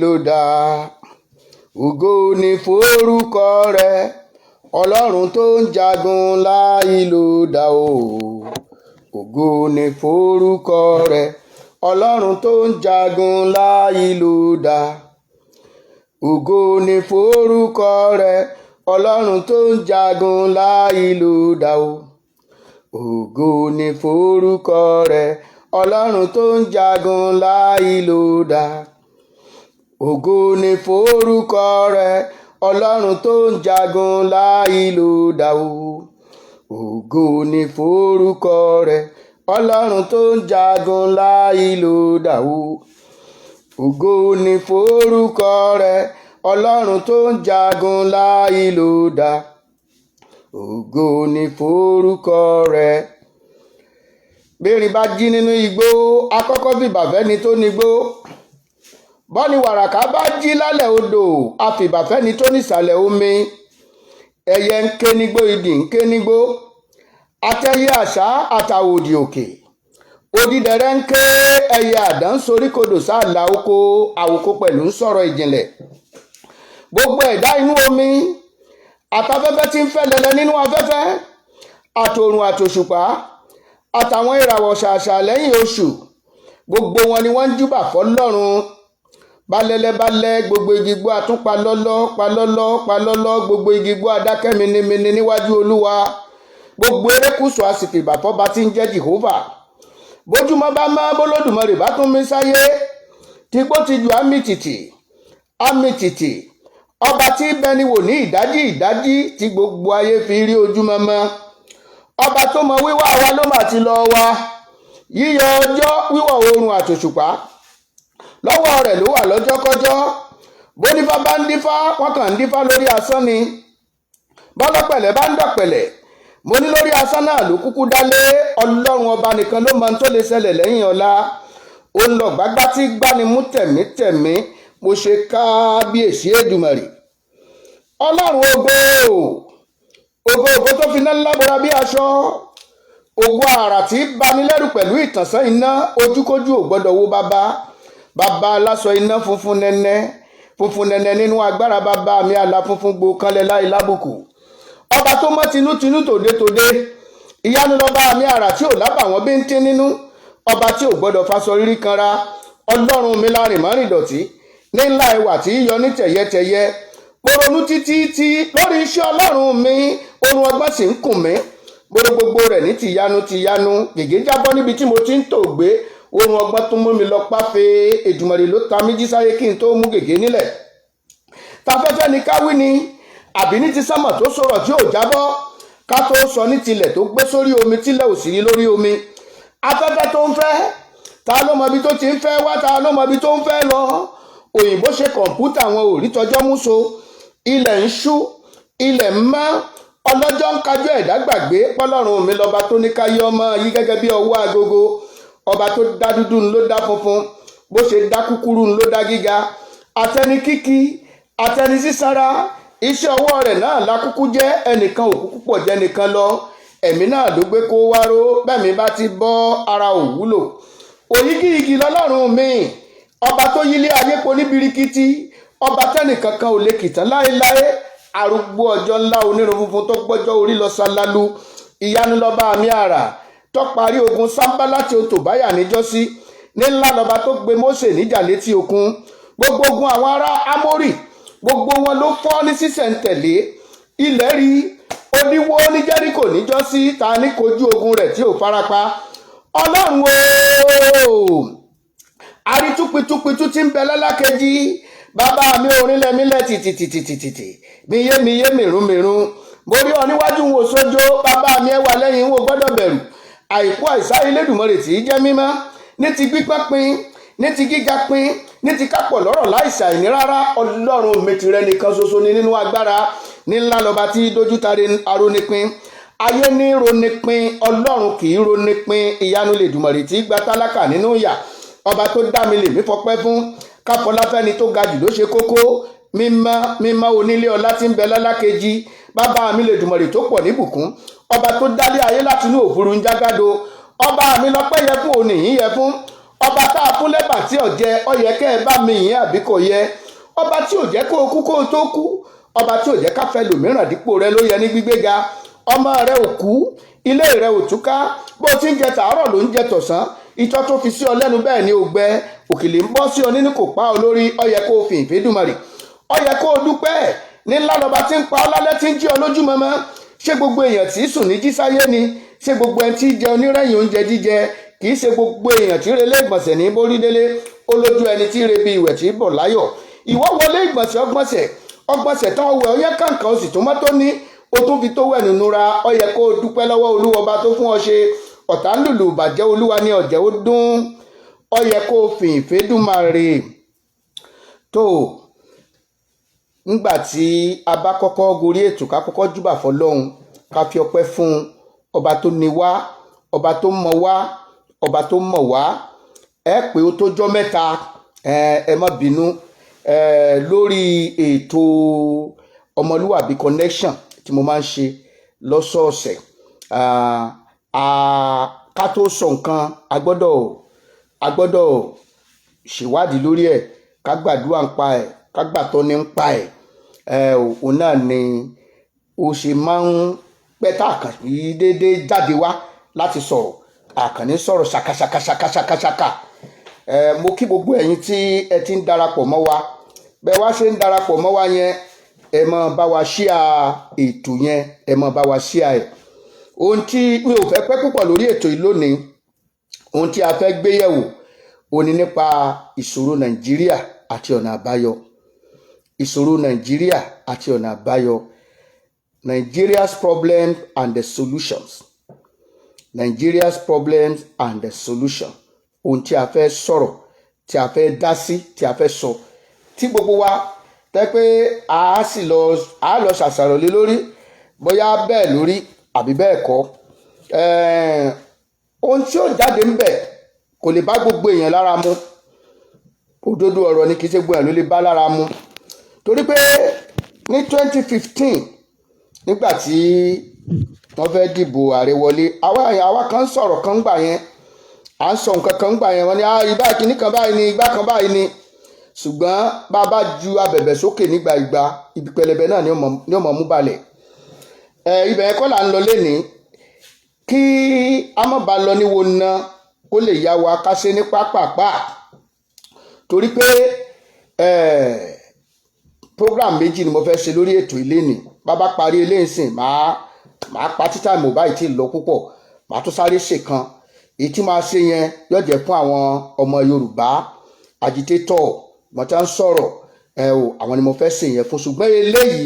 Ló dá, ògo ní forúkọ rẹ̀. Ọlọ́run tó ń jagun láì ló dá o, ògo ní forúkọ rẹ̀. Ọlọ́run tó ń jagun láì ló dá, ògo ní forúkọ rẹ̀. Ọlọ́run tó ń jagun láì ló dá o, ògo ní forúkọ rẹ̀. Ọlọ́run tó ń jagun láì ló dá, ògo ní forúkọ rẹ̀. Ọlọ́run tó ń jagun láì ló dá o, ògo ní forúkọ rẹ̀. Ọlọ́run tó ń jagun láì ló dá o, ògo ní forúkọ rẹ̀. Ọlọ́run tó ń jagun láì ló dá, ògo ní forúkọ rẹ̀. Bẹ́ẹ̀rin bá jí nínú igbó, akọ́kọ́ fìbà fẹ́ni tó nígbó. Bọ́ni wàràkà bá jí lálẹ́ odò, àfìbà fẹ́ni tó nísàlẹ̀ omi. Ẹyẹ ń ké nígbó, idì ń ké nígbó, atẹ́yẹ àṣà àtàwòdì òkè, odídẹrẹ́ ń ké, ẹyẹ àdán soríkodò sáàlà oko, àwòkọ pẹ̀lú ń sọ̀rọ̀ ìjìnlẹ̀. Gbogbo ẹ̀dá inú omi, àtafẹ́fẹ́ tí ń fẹ́ lẹ́lẹ́ nínú afẹ́fẹ́, àtòrùn àtòṣùpá, àtàwọn ìràwọ̀ ṣàṣà lẹ́yìn oṣù, gbogbo wọn ni wọ́n ń júbà fọlọ́run. Balẹ̀lẹ́balẹ̀, gbogbo igi gbó àtúnpa lọ́lọ́ palọ́lọ́ palọ́lọ́, gbogbo igi gbó adákẹ́ minimini níwájú Olúwa. Gbogbo erékùṣù a sì fìbà fọ́ba tí ń jẹ́ Jehovah. Bójúmọ́ bá mọ́, bólódùmarè bá tún mí sáyé, tìgbó ti jù ámì tìtì ámì tìtì. Ọba tí bẹni wò ní ìdájí ìdájí tí gbogbo ayé fi rí ojúmọmọ, ọba tó mọ wíwá wa ló mà ti lọ wa. Yíyọ ọjọ́, wíwọ̀ oòrùn àtòṣùpá, lọ́wọ́ rẹ̀ ló wà lọ́jọ́kọ́jọ́. Bónífá bá ń dífá, wọ́n kàn ń dífá lórí asán ni. Bọ́lọ́pẹ̀lẹ̀ bá ń dọ̀pẹ̀lẹ̀, mo ní lórí asán náà ló kúkú dálé. Ọlọ́run Ọba nìkan ló mọ ohun tó lè ṣẹlẹ̀ lẹ́yìn ọ̀la. Ó ń lọ gbágbá tí gbani mú tẹ̀mítẹ̀mí. Mo ṣe kábíyèsí Èdùmàrè, Ọlọ́run ògo, ògo, ògo tó fi iná ńlá bora bí aṣọ, ògo àrà tí banilẹ́rù pẹ̀lú ìtànṣán iná. Ojúkójú ò gbọ́dọ̀ wo bàbá, bàbá aláṣọ iná funfun nẹ́nẹ́, funfun nẹ́nẹ́ nínú agbára. Bàbá mi àlà funfun gbò kanlẹ̀ láì lábùkù, ọba tó mọ́ tinútinú, tòde-tòde. Ìyanu lọ́ba mi àrà tí ò lábàwọ́n bíntín nínú, ọba tí ò gbọ́dọ̀ faṣọ rírí kanra. Ọlọ́run mi lárìn mọ́rìn dọ̀tí ní ńlá ẹwà tí í yọ ní tẹ̀yẹtẹ̀yẹ. Mo ronú títí tí lórí iṣẹ́ Ọlọ́run mi, oorun ọgbọ́n sì ń kùn mí. Mo ro gbogbo rẹ̀ ní tìyanu tìyanu, gègé jábọ́ níbi tí mo ti ń tò gbé. Oorun ọgbọ́n tún mú mi lọ páfe. Èdùmàrè ló ta mí jí sáyé kí n tó mú gègé nílẹ̀. Tafẹ́fẹ́ ni ká wí ni, àbí ní ti sánmọ̀ tó sọ̀rọ̀ tí ò jábọ́, ká tó sọ ní tilẹ̀ tó gbé sórí omi tílẹ̀ ò sì rí lórí omi? Afẹ́fẹ́ tó ń fẹ́, ta ló mọ ibi tó ti ń fẹ́ wá? Ta ló mọ ibi tó ń fẹ́ lọ? Òyìnbó ṣe kọ̀ǹpútà, wọn ò rí tọjọ́ mú so. Ilẹ̀ ń ṣú, ilẹ̀ ń mọ́, ọlọ́jọ́ ń kájọ́. Ẹ̀dá gbàgbé pọ́lọ́run mi lọ́ba tó ní káyé ọmọ yí gẹ́gẹ́ bí ọwọ́ agogo. Ọba tó dá dúdú ló dá funfun, bó ṣe dá kúkúrú ló dá gíga, àtẹni kíkí, àtẹni sísanra, iṣẹ́ ọwọ́ rẹ̀ náà lákúkú jẹ́. Ẹnìkan òkúkú pọ̀ jẹ́ nìkan lọ. Ẹ̀mí náà ló gbé kó wá ró. Bẹ́ẹ̀ mi bá ti bọ́, ara ò wúlò. Òyígí igi lọ́lọ́run mi, ọba tó yílé ayé po ní birikiti, ọba tẹ́nìkankan ò lè kìtàn láéláé, arúgbó ọjọ́ ńlá, onírun funfun tó gbọ́jọ́ orí lọ ṣalalu. Ìyanu lọ́ba mi àrà tó parí ogun sábà láti Tòbáyà níjọ́sí. Ní ńlá lọ́ba tó gbé Mósè níjà létí òkun. Gbogbo ogun àwọn ará Ámórì, gbogbo wọn ló fọ́ ní sísẹ̀ntẹ̀lé. Ilẹ̀ rí oníwó ní Jẹ́ríkò níjọ́sí. Ta ní kojú ogun rẹ̀ tí ò farapa? Ọlọ́run ooo, àrítúpitúpitú tí ń bẹ lálákejì. Bàbá mi orinlẹ̀ mílẹ̀ tìtìtìtìtì, miye miye, mìrún mìrún. Mo rí ọ níwájú, ń wo sójó. Bàbá mi ẹ wà lẹ́yìn, ń wo gbọ́dọ̀ bẹ̀rù. Àìkú àìsá Elédùmarè tí í jẹ́ mímọ́, ní ti gbígbọ́n pin, ní ti gíga pin, ní ti kápọ̀ lọ́rọ̀ láìsàìní rárá. Ọlọ́run mi, tìrẹ nìkan ṣoṣo ni nínú agbára. Ní ńlá lọ́ba tí dójútare arónípin. Ayé ní ronipin, Ọlọ́run kì í ronipin. Ìyanu lèdùmarè tí gba tálákà nínú ìyà. Ọba tó dá mi lèmi fọpẹ́ fún. Káfọláfẹ́ni tó ga jù ló ṣe kókó. Mímọ́ mímọ́, onílé ọlá tí ń bẹ lálákejì. Bàbá mi lèdùmarè tó pọ̀ níbùkún, ọba tó dálé ayé látinú òfurufú ń jágàdo. Ọba mi lọ́pẹ́ yẹ fún, òní yìí yẹ fún. Ọba tá a fún lẹ́bà tí ò jẹ, ó yẹ kẹ́ ẹ bá mi yìn, àbí kò yẹ? Ọba tí ò jẹ́ kó o kú kó o tó kú, ọba tí ò jẹ́ ká fẹ́ lòmíràn dípò rẹ ló yẹ ní gbígbéga. Ọmọ rẹ ò kú, ilé rẹ ò túká. Bó o ti ń jẹ tàárọ̀ ló ń jẹ tọ̀sán. Itọ́ tó fi sí ọ lẹ́nu, bẹ́ẹ̀ ni ò gbẹ. Òkèlè ń bọ́ sí ọ nínú, kò pa ọ lórí. Ó yẹ kó o fi ìfẹ́dùmarè, ó yẹ kó o dúpẹ́. Ní ńlá lọba tí ń pa ọ́ lálẹ́, tí ń jí ọ lójúmọmọ. Ṣé gbogbo èèyàn tí sùn ní jísáyé ni? Ṣé gbogbo ẹni tí jẹ onírẹ̀yìn oúnjẹ jíjẹ? Kì í ṣe gbogbo èèyàn tí relé ìgbọ̀nsẹ̀ ní borí délé. Ó lójú ẹni tí rebi ìwẹ̀ tí bọ̀ láyọ̀. Ìwọ wọlé ìgbọ̀nsẹ̀, ọgbọ̀nsẹ̀ ọgbọ̀nsẹ̀ tán, ọwẹ́ ọyẹ́ kàǹkàn, ó sì tún mọ́tò ní o tún fi tó wẹ̀ nínú ra. Ó yẹ kó o dúpẹ́ lọ́wọ́ Olúwọba tó fún ọ ṣe. Ọ̀tá ń lùlù bàjẹ́, Olúwa ní ọ̀jẹ̀ ó dún. Ó yẹ kó o fi ìfẹ́dùmarè tó. Ńgbà tí a bá kọ́kọ́ gorí ètò, ká kọ́kọ́ júbà fọlọ́hun, ká fi ọpẹ́ fún ọba tó ní wá, ọba tó mọ̀ wá, ọba tó mọ̀ wá. Ẹ pé ó tó jọ́ mẹ́ta. Ẹ má bínú. Ẹ lórí ètò Ọmọlúwàbí Connection tí mo máa ń ṣe lọ́sọ̀ọ̀sẹ̀, ká tó sọ nǹkan, a gbọ́dọ̀ ṣèwádìí lórí ẹ̀, ká gbàdúrà ń pa ẹ̀, ká gbàtọ́ ní ń pa ẹ̀. Òun náà ni ó ṣe máa ń pẹ́ tá a kàn yí déédéé jáde wá láti sọ̀rọ̀. Àkànní sọ̀rọ̀ ṣàkàṣàkàṣàkàṣàkà. Mo kí gbogbo ẹ̀yin tí ẹ ti ń darapọ̀ mọ́ wa. Bẹ́ẹ̀ wá ṣe ń darapọ̀ mọ́ wa yẹn, ẹ máa bá wa share ètò yẹn, ẹ máa bá wa share ẹ̀. Ohun tí mi ò fẹ́ pẹ́ púpọ̀ lórí ètò yìí lónìí, ohun tí a fẹ́ gbé yẹ̀wò ó ní nípa ìṣòro Nàìjíríà àti ọ̀nà àbáyọ. Ìṣòro Nàìjíríà àti ọ̀nà àbáyọ. Nigeria's problem and the solutions. Nigeria's problems and the solution. Ohun tí a fẹ́ sọ̀rọ̀, tí a fẹ́ dá sí, tí a fẹ́ sọ, tí gbogbo wa tẹ́ pé a sì lọ, a lọ ṣàṣàrò lé lórí, bóyá bẹ́ẹ̀ lórí àbí bẹ́ẹ̀ kọ́. Ohun tí ó jáde ń bẹ̀ kò lè bá gbogbo èèyàn lára mu. Òdodo ọ̀rọ̀ ni, kì í ṣe gbogbo èèyàn ló lè bá lára mu, torí pé ní 2015, nígbà tí wọ́n fẹ́ dìbò ààrẹ wọlé, àwa kan sọ̀rọ̀ kan gbà yẹn, à ń sọ nǹkan kan gbà yẹn. Wọ́n ní ibà kìíní kan báyìí ni, igbá kan báyìí ni. Ṣùgbọ́n bá a bá ju abẹ̀bẹ̀ sókè nígbà ìgbà, ibi pẹlẹbẹ náà ni ó mọ̀ mú balẹ̀. Ẹ ibẹ̀ yẹn kọ́ là ń lọ lénìí. Kí a má ba lọ níwo ná, kó lè yá wa ká ṣe ní pápápá, torí pé program méjì ni mo fẹ́ ṣe lórí ètò ilé ní. Bàbá parí eléyìí sìn, máa pa títà mò báyìí tí ì lọ púpọ̀, màá tún sáré ṣèkan. Èyí tí máa ṣe yẹn yóò jẹ́ fún àwọn ọmọ Yorùbá agitator wọ́n ti ń sọ̀rọ̀ ẹ o, àwọn ni mo fẹ́ ṣe yẹn fún. Ṣùgbọ́n eléyìí,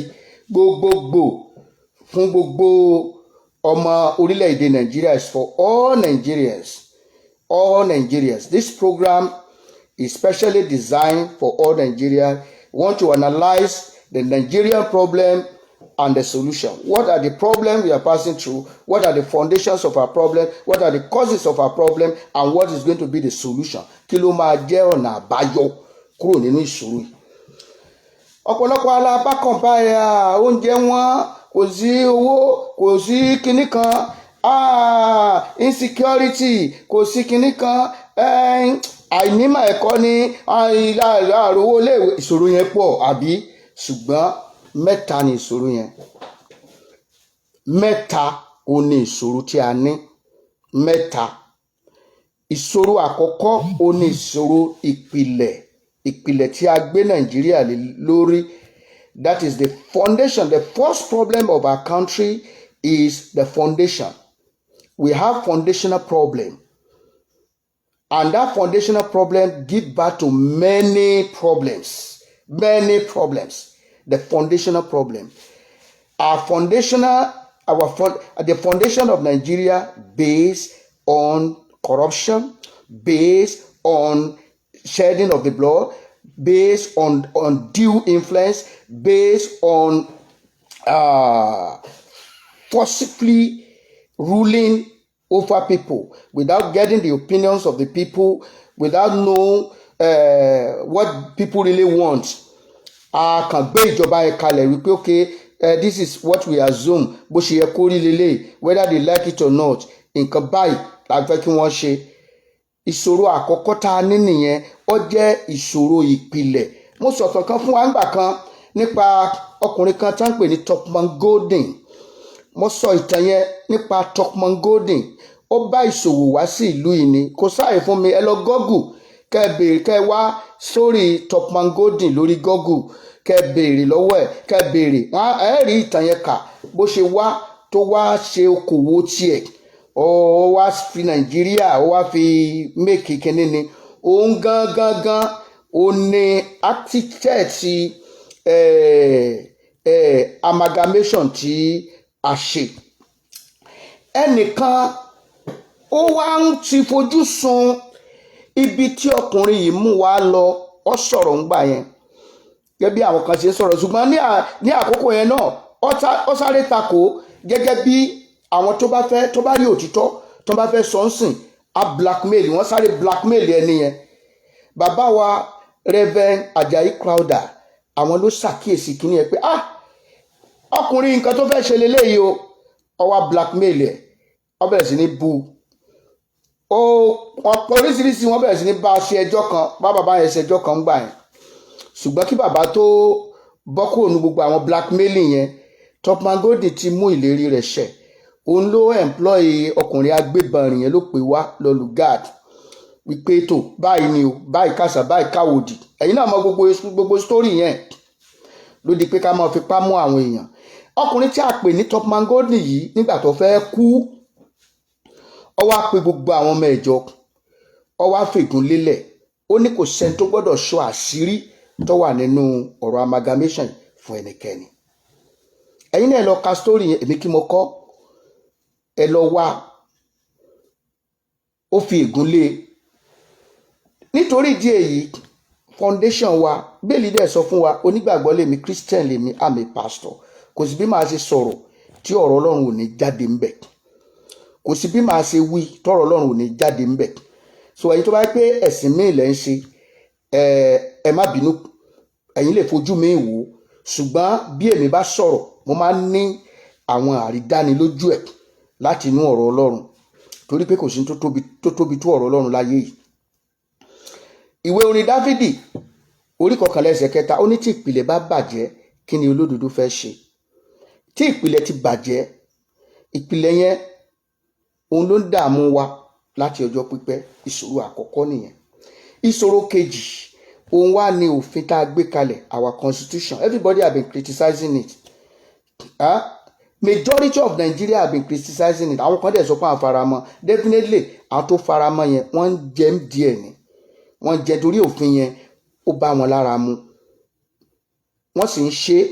gbogbogbò fún gbogbo ọmọ orílẹ̀-èdè Nàìjíríà, is for all Nigerians, all Nigerians. This program is specially designed for all Nigerians. We want to analyze the Nigerian problem and the solution. What are the problems we are passing through? What are the foundations of our problem? What are the causes of our problem? And what is going to be the solution? Kí ló máa jẹ́ ọ̀nà àbáyọ kúrò nínú ìṣòro yìí? Ọ̀pọ̀lọpọ̀ alábàkànbá ẹ̀, oúnjẹ wọn, kò sí owó, kò sí kinní kan, insecurity, kò sí kinní kan, àìnímọ̀ ẹ̀kọ́ ní àròwó léèwé. Ìṣòro yẹn pọ̀, àbí? Ṣùgbọ́n mẹ́ta ni ìṣòro yẹn. Mẹ́ta ò ní ìṣòro tí a ní. Mẹ́ta. Ìṣòro àkọ́kọ́ ò ní ìṣòro ìpìlẹ̀, ìpìlẹ̀ tí a gbé Nàìjíríà lé lórí. That is the foundation. The first problem of our country is the foundation. We have foundational problem, and that foundational problem give birth to many problems, many problems. The foundational problem, our foundational our the foundation of Nigeria based on corruption, based on shedding of the blood, based on undue influence, based on forcibly ruling over people without getting the opinions of the people, without know what people really want. A kàn gbé ìjọba yẹn kalẹ̀ wípé, "Okay, this is what we assume, bó ṣe yẹ kó rí lélẹ̀, whether they like it or not, nǹkan báyìí la fẹ́ kí wọ́n ṣe." Ìṣòro àkọ́kọ́ tá a ní nìyẹn. Ó jẹ́ ìṣòro ìpìlẹ̀. Mo sọ̀tàn kan fún wa ńgbà kan nípa ọkùnrin kan tá ń pè ní Topman Golden. Mo sọ ìtàn yẹn nípa Topman Golden. Ó bá ìṣòwò wá sí ìlú yìí ni. Kò sáàyè fún mi. Ẹ lọ Google, kẹ́ ẹ béèrè, kẹ́ ẹ wá sórí Topman Golden lórí Google, kẹ́ ẹ béèrè lọ́wọ́ ẹ̀, kẹ́ ẹ béèrè wọ́n ẹ rí ìtàn yẹn kà, bó ṣe wá tó wá ṣe okòwò tiẹ̀. Ó wá fi Nàìjíríà, ó wá fi make kínní ni. Òun gangan gan ó ní architect amalgamation tí a ṣe. Ẹnìkan ó wá ń ti fojú sun ibi tí ọkùnrin yìí mú wa lọ. Ó sọ̀rọ̀ ńgbà yẹn gẹ́gẹ́ bí àwọn kan ṣe ń sọ̀rọ̀, ṣùgbọ́n ní àkókò yẹn náà, ó sáré takò gẹ́gẹ́ bí àwọn tó bá fẹ́, tó bá rí òtítọ́, tó bá fẹ́ sọ ń sìn á blackmail wọ́n, sáré blackmail ẹni yẹn. Bàbá wa Reverend Ajayi Crowther, àwọn ló ṣàkíyèsí kínní ẹ pé, ah, ọkùnrin, nǹkan tó fẹ́ ṣe leléyìí o. Ó wá blackmail ẹ̀, ó bẹ̀rẹ̀ sí ní bu ó ọ̀pọ̀ oríṣiríṣi. Wọ́n bẹ̀rẹ̀ sí ní bá a ṣe ẹjọ́ kan, bá bàbá yẹn ṣe ẹjọ́ kan ń gbà yẹn. Ṣùgbọ́n kí bàbá tó bọ́ kúrò ní gbogbo àwọn blackmailing yẹn, Topman Golden ti mú ìlérí rẹ̀ ṣẹ. Òun ló employ ọkùnrin agbébọn rìn yẹn, ló pè wá lọ́lù guard wípé tó báyìí ni o, báyìí kàṣà, báyìí káwòdì. Ẹ̀yin náà mọ gbogbo story yẹn. Ló di pé ká máa fipá mú àwọn èèyàn. Ọkùnrin tí a pè ní Topman Golden yìí, nígbà tó fẹ́ kú, ó wá pe gbogbo àwọn ọmọ ìjọ, ó wá fègún lélẹ̀. Ó ní kò sẹ́ni tó gbọ́dọ̀ sọ àṣírí tó wà nínú ọ̀rọ̀ amalgamation fún ẹnikẹ́ni. Ẹ̀yin náà lọ ka story yẹn, èmi kí mo kọ́, ẹ lọ wá. Ó fi ègún lé e. Nítorí ìdí èyí, foundation wa, bẹ́ẹ̀lì dẹ̀ sọ fún wa. Onígbàgbọ́ lèmi, Christian lèmi, I'm a pastor. Kò sí bí màá ṣe sọ̀rọ̀ tí ọ̀rọ̀ Ọlọ́run ò ní jáde ńbẹ̀. Kò sí bí màá ṣe wí tọ́rọ̀ Ọlọ́run ò ní jáde ńbẹ̀. So ẹ̀yin tó bá yẹ pé ẹ̀sìn míì lẹ́ ń ṣe, ẹ má bínú, ẹ̀yin lè fojú mi wò ó, ṣùgbọ́n bí èmi bá sọ̀rọ̀, mo máa ń ní àwọn àrídánilójú ẹ̀ láti inú ọ̀rọ̀ Ọlọ́run, torí pé kò sí tó tóbi tó tóbi tó ọ̀rọ̀ Ọlọ́run láyé yìí. Ìwé orin Dáfídì orí 11 ẹsẹ̀ 3, ó ní tí ìpìlẹ̀ bá bàjẹ́, kí ni olódodo fẹ́ ṣe? Tí ìpìlẹ̀ ti bàjẹ́, ìpìlẹ̀ yẹn òun ló ń dààmú wa láti ọjọ́ pípẹ́. Ìṣòro àkọ́kọ́ nìyẹn. Ìṣòro kejì, òun wá ní òfin tá a gbé kalẹ̀, our constitution. Everybody have been criticizing it, huh? Majority of Nigeria have been criticizing it. Àwọn kan dẹ̀ sọ pé àwọn faramọ́. Definitely, àwọn tó faramọ́ yẹn, wọ́n ń jẹ́ díẹ̀ ni wọ́n ń jẹ, torí òfin yẹn ó bá wọn lára mu, wọ́n sì ń ṣe é,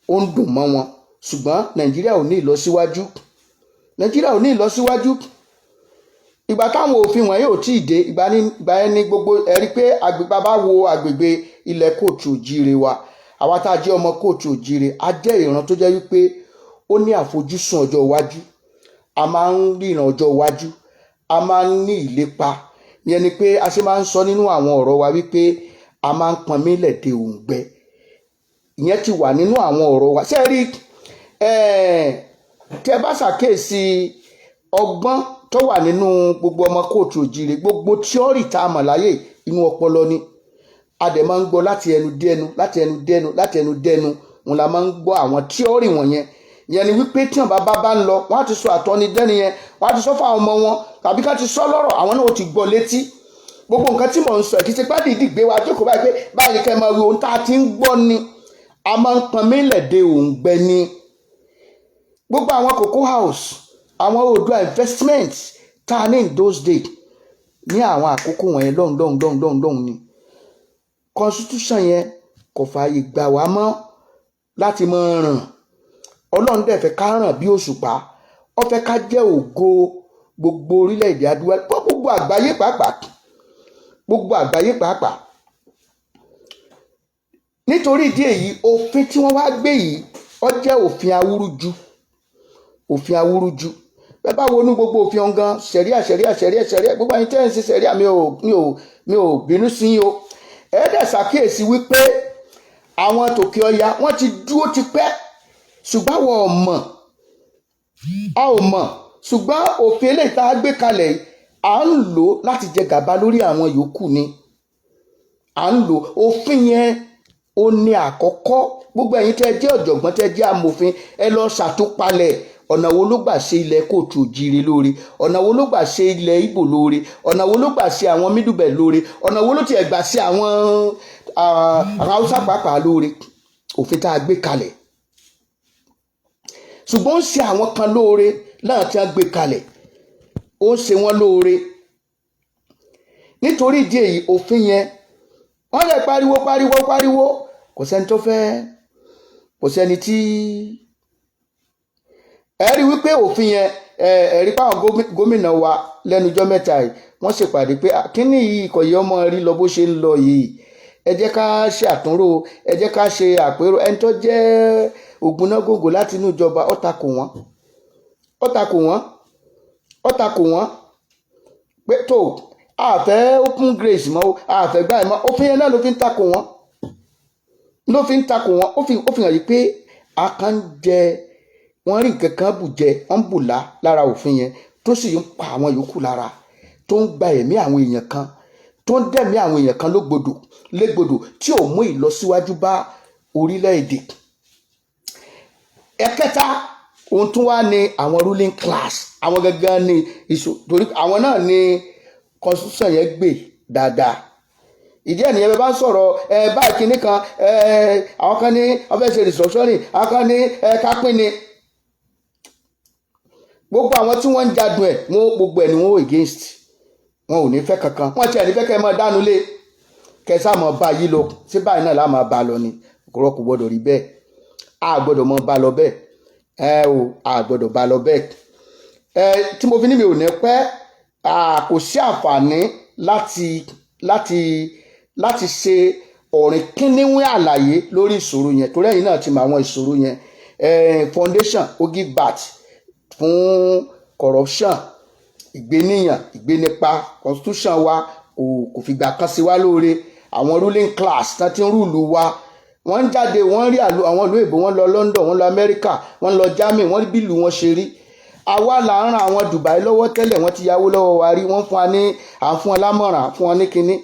ó ń dùn mọ́ wọn. Ṣùgbọ́n Nàìjíríà ò ní ìlọsíwájú. Nàìjíríà ò ní ìlọsíwájú. Ìgbà táwọn òfin wọ̀nyí ò tí ì dé, ìgbà yẹn ní gbogbo ẹ̀rí pé àgbègbè bá wo àgbègbè ilẹ̀ káàárọ̀ oòjíire wa, àwa tá a jẹ́ ọmọ káàárọ̀ oòjíire, a jẹ́ ìran tó jẹ́ wípé ó ní àfojúsùn ọjọ́ iwájú. A máa ń ríran ọjọ́ iwájú, a máa ń ní ìlépa. Ìyẹn ni pé a ṣe máa ń sọ nínú àwọn ọ̀rọ̀ wa wípé a máa ń pọnmi lẹ̀ de òǹgbẹ. Ìyẹn ti wà nínú àwọn ọ̀rọ̀ wa. Ṣé ẹ rí, tẹ́ bá ṣàkíyèsí ọgbọ́n tó wà nínú gbogbo ọmọ káàárọ̀ oòjíire, gbogbo theory tá a mọ̀ láyé, inú ọpọlọ ni. A dẹ̀ máa ń gbọ́ láti ẹnu dé ẹnu, láti ẹnu dé ẹnu, láti ẹnu dé ẹnu òun la máa ń gbọ́ àwọn theory wọ̀nyẹn. Ìyẹn ni wípé tí wọn bá bá ń lọ, wọn á ti sọ àtọ́nidẹ́ni yẹn, wọn á ti sọ fún àwọn ọmọ wọn, tàbí ká ti sọ lọ́rọ̀, àwọn náà ó ti gbọ́ létí. Gbogbo nǹkan tí mò ń sọ, kì í ṣe pé dìídì gbé wa jókòó báyìí pé báyìí ni kẹ́ ẹ máa wí. Ohun tá a ti ń gbọ́ ni. A máa ń pọn mílẹ̀ de òǹgbẹ ni. Gbogbo àwọn Cocoa House, àwọn Oòduà Investment tá a ní in those days, ní àwọn àkókò wọ̀nyẹn lọ́hùn lọ́hùn lọ́hùn lọ́hùn lọ́hùn ni. Constitution yẹn kò fààyè gbà wá mọ́ láti máa ràn. Ọlọ́run dẹ̀ fẹ́ ká ràn bí òṣùpá. Ó fẹ́ ká jẹ́ ògo gbogbo orílẹ̀-èdè adúláwọ̀, gbogbo àgbáyé pàápàá, gbogbo àgbáyé pàápàá. Nítorí ìdí èyí, òfin tí wọ́n wá gbé yìí, ó jẹ́ òfin awúrúju, òfin awúrúju. Bẹ́ẹ̀ bá wọnú gbogbo òfin ọ̀gán, sẹ̀ríà, sẹ̀ríà, sẹ̀ríà, sẹ̀ríà, gbogbo ẹ̀yin tẹ́ ẹ̀ ń ṣe sẹ̀ríà, mi ò bínú sí yín o. Ẹ dẹ̀ ṣàkíyèsí wípé àwọn tòkè ọya, wọ́n ti dúró ti pẹ́, ṣùgbọ́n àwọn ò mọ̀, a ò mọ̀. Ṣùgbọ́n òfin eléyìí tá a gbé kalẹ̀ yìí, À ń lò láti jẹ gàba lórí àwọn yòókù ni à ń lò òfin yẹn. Ó ní àkọ́kọ́, gbogbo ẹ̀yin tẹ́ jẹ́ ọ̀jọ̀gbọ́n, tẹ́ jẹ́ amòfin, ẹ lọ ṣàtúpalẹ̀ ọ̀nà wo ló gbà ṣe ilẹ̀ káàárọ̀ oòjíire lóore, ọ̀nà wo ló gbà ṣe ilẹ̀ Ìgbò lóore, ọ̀nà wo ló gbà ṣe àwọn Middle Belt lóore, ọ̀nà wo ló tiẹ̀ gbà ṣe àwọn Haúsá pàápàá lóore. Òfin tá a gbé kalẹ̀, ṣùgbọ́n ó ń ṣe àwọn kan lóore náà tí wọ́n gbé kalẹ̀, ó ń ṣe wọ́n lóore. Nítorí ìdí èyí, òfin yẹn, wọ́n lè pariwo, pariwo, pariwo, kò sẹ́ni tó fẹ́, kò sẹ́ni tí ẹ rí wípé òfin yẹn, ẹ rí páwọn gómìnà wa lẹ́nujọ́ mẹ́ta yìí, wọ́n ṣèpàdé pé, "Ah, kíní yìí kò yẹ ọmọ rí lọ bó ṣe ń lọ yìí. Ẹ jẹ́ ká ṣe àtúnrò, ẹ jẹ́ ká ṣe àpérò." Ẹni tó jẹ́ ògúnnágògò láti inú ìjọba, ó takò wọ́n, ó takò wọ́n, ó takò wọ́n pé tó àfẹ́ open grazing mọ́, àfẹ́ gbà mọ́. Òfin yẹn náà ló fi ń takò wọ́n, ló fi ń takò wọ́n. Ó fi hàn yìí pé a kàn ń jẹ, wọ́n rí nǹkan kan bù jẹ, wọ́n ń bù lá lára òfin yẹn, tó sì ń pa àwọn yòókù lára, tó ń gba ẹ̀mí àwọn èèyàn kan, tó ń dẹ̀mí àwọn èèyàn kan lógbodò légbodò, tí ò mú ìlọsíwájú bá orílẹ̀-èdè. Ẹ̀kẹta, ohun tún wá ní àwọn ruling class, àwọn gangan ní ìṣò, torí àwọn náà ní constitution yẹn gbè dáadáa. Ìdí ẹ̀ nìyẹn. Bẹ́ẹ̀ bá ń sọ̀rọ̀ ẹ báyìí, kinní kan ẹ, àwọn kan ní wọ́n fẹ́ ṣe restructuring, àwọn kan ní ẹ ká pín ni. Gbogbo àwọn tí wọ́n ń jadun ẹ̀, wọ́n gbogbo ẹ̀ ni wọ́n against. Wọn ò ní fẹ́ kankan. Wọ́n tiẹ̀ ní fẹ́ kẹ́ ẹ máa dánu lé kẹsà mọ́ bá yí lọ sí báyìí náà láà máa bá a lọ ni. Kò gbọ́dọ̀ rí bẹ́ẹ̀. A gbọ́dọ̀ mọ́ bá lọ bẹ́ẹ̀. Ẹ o, a gbọ́dọ̀ bá lọ bẹ́ẹ̀. Ẹ tí mo fi ní mi ò ní pẹ́, kò sí àǹfààní láti ṣe ọ̀rìn kíníwín àlàyé lórí ìṣòro yẹn, torí ẹ̀yin náà ti mọ àwọn ìṣòro yẹn. Foundation ó give birth fún corruption, ìgbéníyàn, ìgbénipa. Constitution wa kò fìgbà kan sí wa lóore. Àwọn ruling class tán ti ń rule wa, wọ́n ń jáde, wọ́n rí àwọn ìlú èbó, wọ́n lọ London, wọ́n lọ Amẹ́ríkà, wọ́n lọ Germany, wọ́n rí bí ìlú wọn ṣe rí. Àwa là ń ran àwọn Dubai lọ́wọ́ tẹ́lẹ̀. Wọ́n ti yáwó lọ́wọ́ wa rí. Wọ́n fún wa ní, à ń fún wọn lámọ̀ràn, fún wọn ní kinní.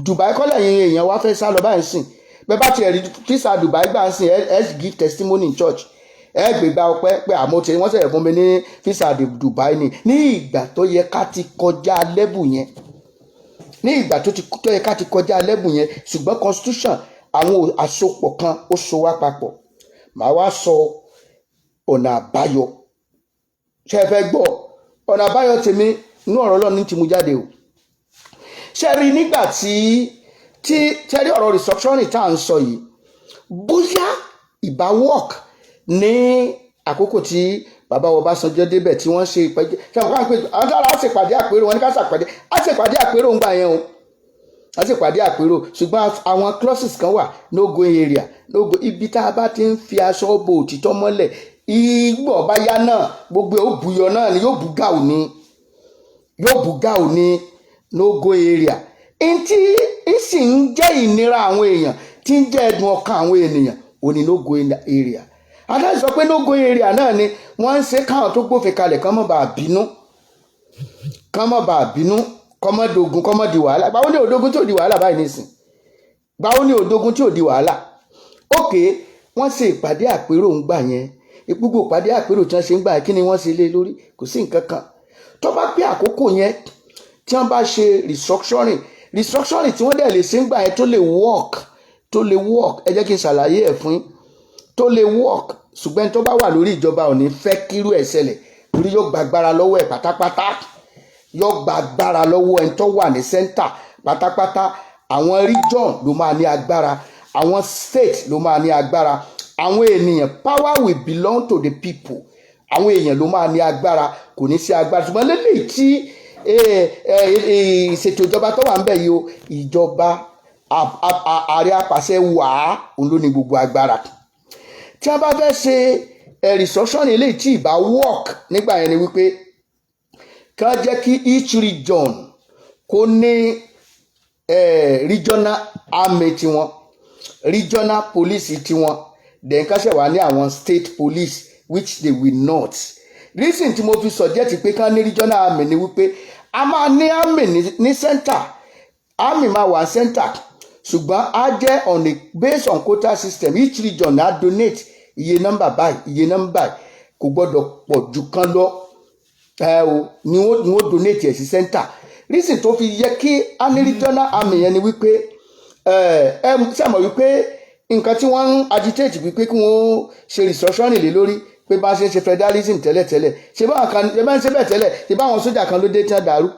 Dubai kọ́lẹ̀ yẹn, èèyàn wá fẹ́ sá lọ báyìí sìn. Bẹ́ẹ̀ bá tiẹ̀ rí visa Dubai gbà ń sìn, ẹ give testimony in church, ẹ gbégbá ọpẹ́ pé àmọ́ tí wọ́n sẹ̀rẹ̀ fún mi ní visa Dubai ni. Ní ìgbà tó yẹ ká ti kọjá level yẹn, ní ìgbà tó yẹ ká ti kọjá level yẹn, ṣùgbọ́n constitution, àwọn àsopọ̀ kan ó so wá papọ̀. Màá wá sọ ọ̀nà àbáyọ. Ṣé ẹ fẹ́ gbọ́ ọ̀nà àbáyọ tèmi? Inú ọ̀rọ̀ Ọlọ́run ní ti mú jáde o. Ṣe rí nígbà tí tẹ́rí ọ̀rọ̀ restructuring tá à ń sọ yìí, bóyá ìbá work ní àkókò tí bàbá wa Ọbásanjọ́ débẹ̀, tí wọ́n ṣe ìpẹ́jẹ́, ṣe àwọn kan pé àwọn tára á ṣèpàdé àpérò, wọn ní ká ṣàpàdé, á ṣèpàdé àpérò ń gbà yẹn o, á ṣèpàdé àpérò. Ṣùgbọ́n àwọn clauses kan wà, no go area, no go. Ibi tá a bá ti ń fi aṣọ bo òtítọ́ mọ́lẹ̀, igbó ọba yá náà, gbogbo ẹ̀ ó buyọ náà ni, yóò bú gàù ni, yóò bú gàù ni. No go area ntí ń sì ń jẹ́ ìnira àwọn èèyàn, tí ń jẹ́ ẹ̀dùn ọkàn àwọn ènìyàn, ò ní no go area. Adájọ́ sọ pé no go area náà ni wọ́n ń ṣe káwọn tó gbófin kalẹ̀ kán mọ́ bá bínú, kán mọ́ bá bínú, kọ́ mọ́ dogun, kọ́ mọ́ di wàhálà. Báwo ni òdogun tí ò di wàhálà báyìí nísìn? Báwo ni òdogun tí ò di wàhálà? Ókè, wọ́n ṣe ìpàdé àpérò ń gbà yẹn. Gbogbo ìpàdé àpérò tí wọ́n ṣe ń gbà yẹn, kí ni wọ́n ṣe lé lórí? Kò sí nǹkan kan. Tó bá pé àkókò yẹn tí wọ́n bá ṣe restructuring, restructuring tí wọ́n dẹ̀ lè ṣe ń gbà yẹn tó lè work, tó lè work, ẹ jẹ́ kí n ṣàlàyé ẹ̀ fún yín, tó lè work. Ṣùgbọ́n tó bá wà lórí ìjọba ò ní fẹ́ kírú ẹ̀ ṣẹlẹ̀, torí yóò gbàgbára lọ́wọ́ ẹ̀ pátápátá, yóò gbàgbára lọ́wọ́ ẹni tó wà ní center pátápátá. Àwọn region ló máa ní agbára, àwọn state ló máa ní agbára. Àwọn ènìyàn, power will belong to the people. Àwọn èèyàn ló máa ní agbára, kò ní sí agbára. Ṣùgbọ́n lélẹ́yìí tí ìṣètò ìjọba tó wà ń bẹ̀ yìí o, ìjọba ààrẹ apàṣẹ wàá, òun ló ní gbogbo agbára. Tí wọ́n bá fẹ́ ṣe restructuring eléyìí tí ìbá work nígbà yẹn ni wípé kí wọ́n jẹ́ kí each region kó ní regional army tiwọn, regional police tiwọn, then ká ṣe wà ní àwọn state police, which they will not. Reason tí mo fi suggest pé ká ní regional army ni wípé A máa ní army ní center. Army máa wà center, ṣùgbọ́n á jẹ́ on a based on quota system. Each region á donate iye nọ́mbà báyìí, iye nọ́mbà báyìí, kò gbọ́dọ̀ pọ̀ ju kan lọ. Ẹ o ni wọ́n donate ẹ̀ sí center. Reason tó fi yẹ kí a ní regional army yẹn ni wípé ẹ ẹ ṣàmọ̀ wípé nǹkan tí wọ́n ń agitate wípé kí wọ́n ṣe restructuring lé lórí, pé bá ṣe ń ṣe federalism tẹ́lẹ̀tẹ́lẹ̀, ṣe báwọn kan ṣe bá ń ṣe bẹ́ẹ̀ tẹ́lẹ̀, ṣe báwọn sójà kan ló dé tí wọ́n dàrú,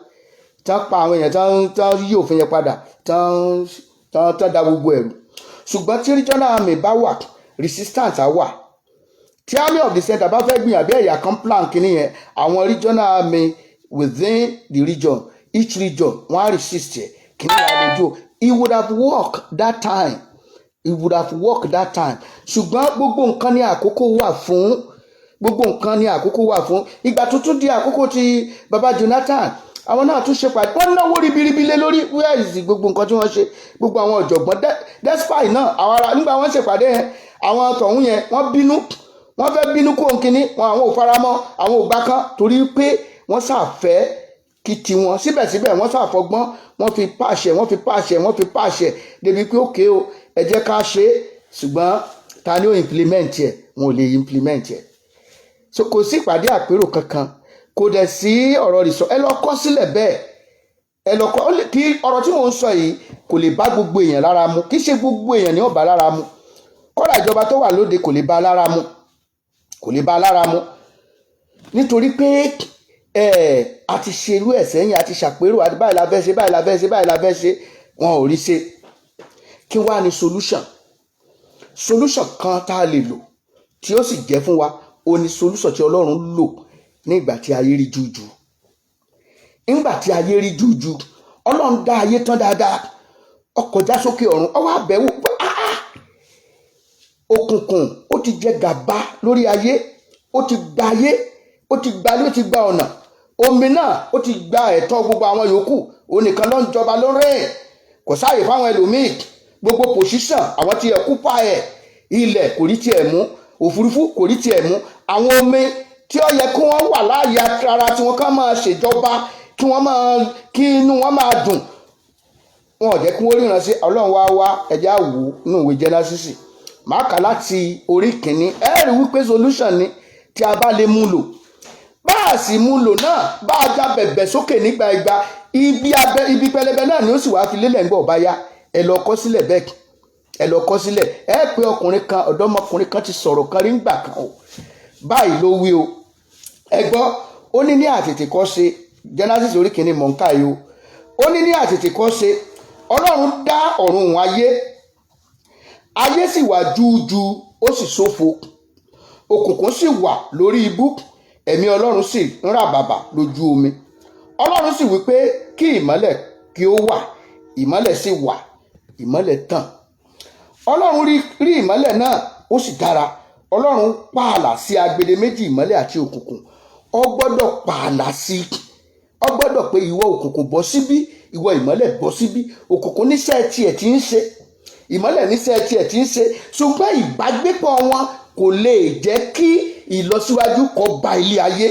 tí wọ́n pa àwọn èèyàn, tí wọ́n yí òfin yẹn padà, tí wọ́n da gbogbo ẹ̀rù. Ṣùgbọ́n tí regional army bá wà, resistance á wà. Tí army of the center bá fẹ́ gbìyànjú, bí ẹ̀yà kan plan kìíní yẹn, àwọn regional army within the region, each region, wọ́n á resist ẹ̀. Kìíní yẹn á lè dúró. It would have worked that time, it would have worked that time. Ṣùgbọ́n gbogbo nǹkan ní àkókò wà fún, gbogbo nǹkan ní àkókò wà fún. Ìgbà tuntun di àkókò ti baba Jonathan, àwọn náà tún ṣe pàdé, wọ́n náwó ribiribi lé lórí. Where is gbogbo nǹkan tí wọ́n ṣe, gbogbo àwọn ọ̀jọ̀gbọ́n? Despite náà, àwọn ará nígbà wọ́n ṣèpàdé yẹn, àwọn tọ̀hún yẹn, wọ́n bínú, wọ́n fẹ́ bínú kó nkíní wọn, àwọn ò faramọ́, àwọn ò gbà kan, torí pé wọ́n ṣàfẹ́ kí tiwọn. Síbẹ̀síbẹ̀, wọ́n ṣàfọgbọ́n, wọ́n fi pàṣẹ, wọ́n fi pàṣẹ, wọ́n fi pàṣẹ débi pé òkè o, ẹ jẹ́ ká ṣe é. Ṣùgbọ́n ta ni ó implement ẹ̀? Wọn ò lè implement ẹ̀. So kò sí ìpàdé àpérò kankan, kò dẹ̀ sí ọ̀rọ̀ rìsọ. Ẹ lọ kọ́ sílẹ̀ bẹ́ẹ̀, ẹ lọ kọ́ kí ọ̀rọ̀ tí mò ń sọ yìí kò lè bá gbogbo èèyàn lára mu. Kì í ṣe gbogbo èèyàn ni ó bá lára mu. Kódà ìjọba tó wà lóde kò lè bá lára mu, kò lè bá lára mu, nítorí pé ẹ a ti ṣe irú ẹ̀ sẹ́yìn, a ti ṣàpérò àti báyìí la fẹ́ ṣe, báyìí la fẹ́ ṣe, báyìí la fẹ́ ṣe, wọn ò rí ṣe. Kí wàá ní solution? Solution kan tá a lè lò tí ó sì jẹ́ fún wa, ó ní solution tí Ọlọ́run lò nígbà tí ayé rí jújù. Nígbà tí ayé rí jújù, Ọlọ́run dá ayé tán dáadáa, ó kọjá sókè ọ̀run, ó wá bẹ̀wò pé, "Ah, ah, òkùnkùn ó ti jẹ gàba lórí ayé, ó ti gba ayé, ó ti gba ilé, ó ti gba ọ̀nà, omi náà ó ti gba ẹ̀tọ́ gbogbo àwọn yòókù, òun nìkan ló ń jọba ló ń rìn, kò sáàyè fáwọn ẹlòmíì, gbogbo position àwọn ti occupy ẹ̀, ilẹ̀ kò rí tiẹ̀ mú, òfurufú kò rí tiẹ̀ mú, àwọn omi tí ó yẹ kí wọ́n wà láàyè ara tí wọ́n kàn máa ṣèjọba, kí wọ́n máa kí inú wọn máa dùn, wọn ò jẹ́ kí wọ́n ríran sí." Ọlọ́run wá wá ẹja wò nínú ìwé Genesis, màá kà láti orí kìíní. Ẹ rí wípé solution ni tí a bá lè mú lò. Bá a sì mú lò náà, bá a já bẹ̀bẹ̀ sókè nígbà igba, ibi abẹ ibi pẹlẹbẹ náà ni ó sì wá fi lélẹ̀ ńgbọ̀ bá yá. Ẹ lọ kọ sílẹ̀ bẹ́ẹ̀, ẹ lọ kọ sílẹ̀. Ẹ pé ọkùnrin kan, ọ̀dọ́mọkùnrin kan ti sọ̀rọ̀ kan rí ńgbà kan o, báyìí ló wí o. Ẹ gbọ́, ó ní ní àtètèkọ́ṣe, Genesis orí kìíní mọ̀ ń kà yìí o, ó ní ní àtètèkọ́ṣe Ọlọ́run dá ọ̀run òun ayé, ayé sì wà júújú, ó sì ṣófo, òkùnkùn sì wà lórí ibú, ẹ̀mí Ọlọ́run sì ń ràbàbà lójú omi. Ọlọ́run sì wí pé, "Kí ìmọ́lẹ̀ kí ó wà." Ìmọ́lẹ̀ sì wà, ìmọ́lẹ̀ tàn. Ọlọ́run rí ìmọ́lẹ̀ náà, ó sì dára. Ọlọ́run pààlà sí agbede méjì ìmọ́lẹ̀ àti òkùnkùn. Ó gbọ́dọ̀ pààlà sí, ó gbọ́dọ̀ pé ìwọ òkùnkùn, bọ́ síbí, ìwọ ìmọ́lẹ̀, bọ́ síbí. Òkùnkùn níṣẹ́ tiẹ̀ tí ń ṣe, ìmọ́lẹ̀ níṣẹ́ tiẹ̀ tí ń ṣe, ṣùgbọ́n ìbágbépọ̀ wọn kò lè jẹ́ kí ìlọsíwájú kó bá ilé ayé.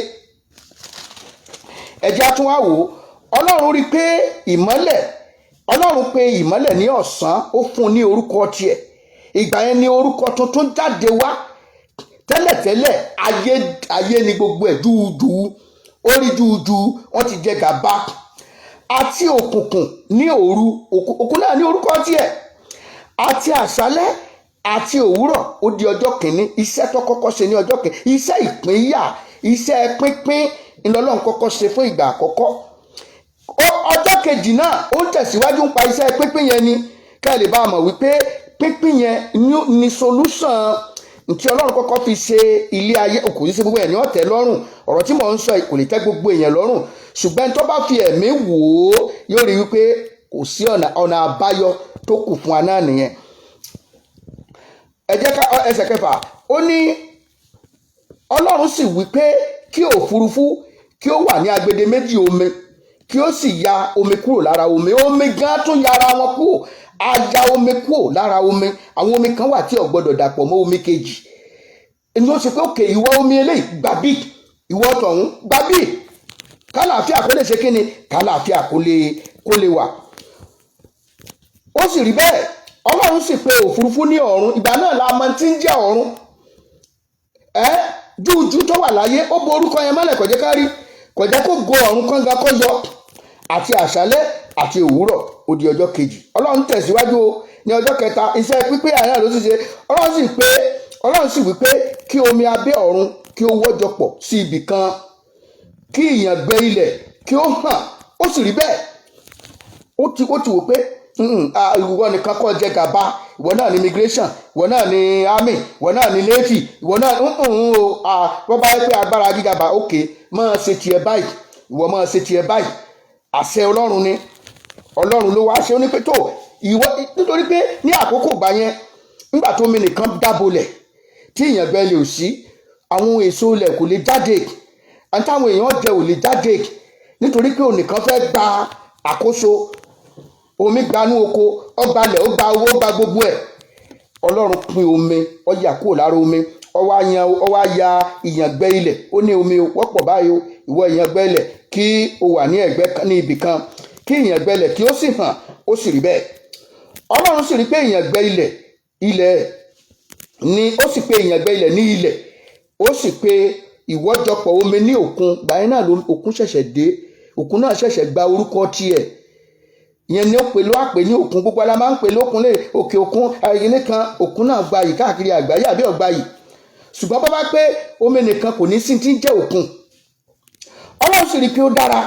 Ẹ jẹ́ á tún wá wò ó. Ọlọ́run rí i pé ìmọ́lẹ̀, Ọlọ́run pé ìmọ́lẹ̀ ní ọ̀sán, ó fún un ní orúkọ tiẹ̀. Ìgbà yẹn ni orúkọ tuntun jáde wá. Tẹ́lẹ̀tẹ́lẹ̀, ayé ayé ni gbogbo ẹ̀ dúdú, ó rí dúdú, wọ́n ti jẹ gàba. Àti òkùnkùn ní òru, òkùnkùn náà ní orúkọ tiẹ̀. Àti àṣálẹ́ àti òwúrọ̀, ó di ọjọ́ kìíní. Iṣẹ́ tó kọ́kọ́ ṣe ní ọjọ́ kìíní, iṣẹ́ ìpínyà, iṣẹ́ pínpín ńlọlọ́run kọ́kọ́ ṣe fún ìgbà àkọ́kọ́. Ọjọ́ kejì náà, ó ń tẹ̀síwájú ń pa iṣẹ́ pínpín yẹn ni, ká ẹ lè bá a mọ̀ wípé pínpín yẹn ni solution ntí Ọlọ́run kọ́kọ́ fi ṣe ilé ayé. Kò ní ṣe gbogbo ẹ̀ ní ọ̀tẹ̀ lọ́rùn. Ọ̀rọ̀ tí mò ń sọ yìí kò lè tẹ́ gbogbo èèyàn lọ́rùn, ṣùgbọ́n tó bá fi ẹ̀mí wò ó, yóò rí wípé kò sí ọ̀nà àbáyọ tó kù fún wa náà nìyẹn. Ẹ jẹ́ ká ẹsẹ̀ kẹfà. Ó ní Ọlọ́run sì wí pé, "Kí òfurufú kí ó wà ní agbede méjì omi, kí ó sì ya omi kúrò lára omi." Omi gan tún yára wọn kúrò, a ya omi kúrò lára omi. Àwọn omi kan wà tí ò gbọdọ̀ dàpọ̀ mọ́ omi kejì. Ní ó ṣe pé òkè, ìwọ omi eléyìí gbàbí, ìwọ tọ̀hún gbàbí, Kálàáfíà kó lè ṣe kíni? Kálàáfíà kó lè wà. Ó sì rí bẹ́ẹ̀. Ọlọ́run sì pe òfurufú ní ọ̀run. Ìgbà náà la mọ̀ tí ń jẹ́ ọ̀run. Ẹ́ júùjú tó wà láyé, ó bo orúkọ yẹn mọ́lẹ̀, kò jẹ́ ká rí, kò jẹ́ kó go ọ̀run kánga kó yọ. Àti àṣálẹ́ àti òwúrọ̀, ó di ọjọ́ kejì. Ọlọ́run tẹ̀síwájú o. Ní ọjọ́ kẹta, iṣẹ́ pípé àyàn ló sì ṣe. Ọlọ́run sì wí pé kí omi abẹ́ ọ̀run kí ó wọ́jọ pọ̀ sí ibì kan, kí ìyàngbẹ ilẹ̀ kí ó hàn. Ó sì rí bẹ́ẹ̀. Ó ti wò pé ìwọ nìkan kọ́ jẹ gàba, ìwọ náà ní immigration, ìwọ náà ní army, ìwọ náà ní navy, ìwọ náà o. Wọ́n bá yẹ pé agbára gíga bá òkè máa ṣe tiẹ̀ báyìí, ìwọ máa ṣe tiẹ̀ báyìí. Àṣẹ Ọlọ́run ni, Ọlọ́run ló wá ṣe. Ó ní pé tó ìwọ, nítorí pé ní àkókò gbà yẹn, nígbà tó omi nìkan dábolẹ̀ tí ìyàngbẹ lè sí, àwọn èso ilẹ̀ kò lè jáde, àti táwọn èèyàn jẹ ò lè jáde, nítorí pé ònìkan fẹ́ gba àkóso. Omi gbanú oko, ọgbàlẹ̀, ó gba owó, ó gba gbogbo ẹ̀. Ọlọ́run pín omi, ó yà kúrò lára omi, ó wá yan, ó wá ya ìyàngbẹ ilẹ̀. Ó ní omi wọ́pọ̀ báyìí o, ìwọ ìyàngbẹ ilẹ̀, kí o wà ní ẹ̀gbẹ́ ní ibì kan, kí ìyàngbẹ ilẹ̀ kí ó sì hàn. Ó sì rí bẹ́ẹ̀. Ọlọ́run sì rí pé ìyàngbẹ ilẹ̀ ilẹ̀ ni. Ó sì pé ìyàngbẹ ilẹ̀ ní ilẹ̀, ó sì pé ìwọ́jọpọ̀ omi ní òkun. Gbàyẹn náà òkun ṣẹ̀ṣẹ̀ dé, òkun náà ṣẹ̀ṣẹ̀ gba orúkọ tiẹ̀. Ìyẹn ni ó pè ló àpè ní òkun. Gbogbo ala máa ń pè lókun lé òkè òkun ayẹyẹ kan. Òkun náà gbayì káàkiri àgbáyé àbí ọ̀gbayì, ṣùgbọ́n bá bá pé omi nìkan, kò ní sí ti ń jẹ́ òkun. Ọlọ́run sì rí i pé ó dára.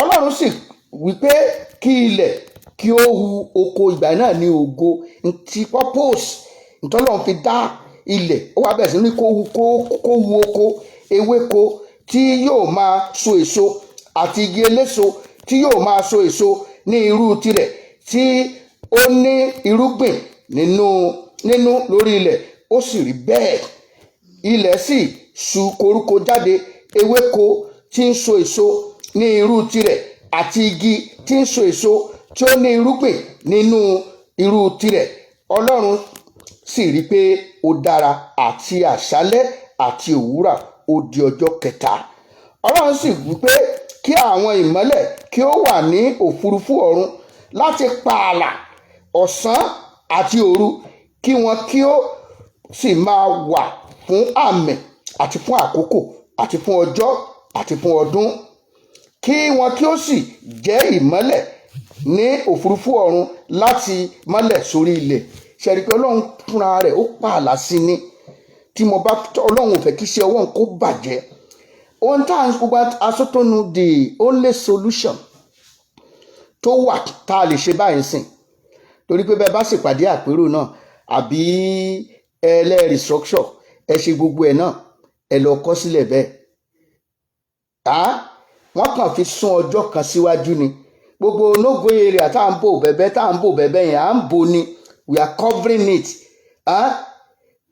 Ọlọ́run sì wí pé kí ilẹ̀ kí ó hu oko. Ìgbà náà ní ògo ti purpose ntọ́lọ́run fi dá ilẹ̀. Ó wá bẹ̀rẹ̀ sí ní kó hu oko, ewéko tí yóò máa so èso àti igi eléso tí yóò máa so èso ní irú tirẹ̀, tí ó ní irúgbìn nínú lórí ilẹ̀. Ó sì rí bẹ́ẹ̀. Ilẹ̀ sì sú koríko jáde, ewéko tí ń so èso ní irú tirẹ̀ àti igi tí ń so èso tí ó ní irúgbìn nínú irú tirẹ̀. Ọlọ́run sì rí i pé ó dára. Àti àṣálẹ́ àti òwúrọ̀, ó di ọjọ́ kẹta. Ọlọ́run sì wí pé kí àwọn ìmọ́lẹ̀ kí ó wà ní òfurufú ọ̀run láti pààlà ọ̀sán àti òru, kí wọn kí ó sì máa wà fún àmì àti fún àkókò àti fún ọjọ́ àti fún ọdún, kí wọn kí ó sì jẹ́ ìmọ́lẹ̀ ní òfurufú ọ̀run láti mọ́lẹ̀ sórí ilẹ̀. Ṣe rí i pé Ọlọ́run fúnra rẹ̀ ó pààlà sí ni? Tí mo bá Ọlọ́run ò fẹ́ kí iṣẹ́ ọwọ́ kó bàjẹ́. Ohun tá à ń gbogbo asótónu, the only solution tó wà tá a lè ṣe báyìí sìn, torí pé bẹ́ẹ̀ bá ṣèpàdé àpérò náà àbí ẹlẹ́ restructure, ẹ ṣe gbogbo ẹ̀ náà, ẹ lọ kọ́ sílẹ̀ bẹ́ẹ̀, wọ́n kàn fi sún ọjọ́ kan síwájú ni. Gbogbo no-go area tá à ń bò bẹ́bẹ́, tá à ń bò bẹ́bẹ́ yẹn, à ń bò ni, we are covering it.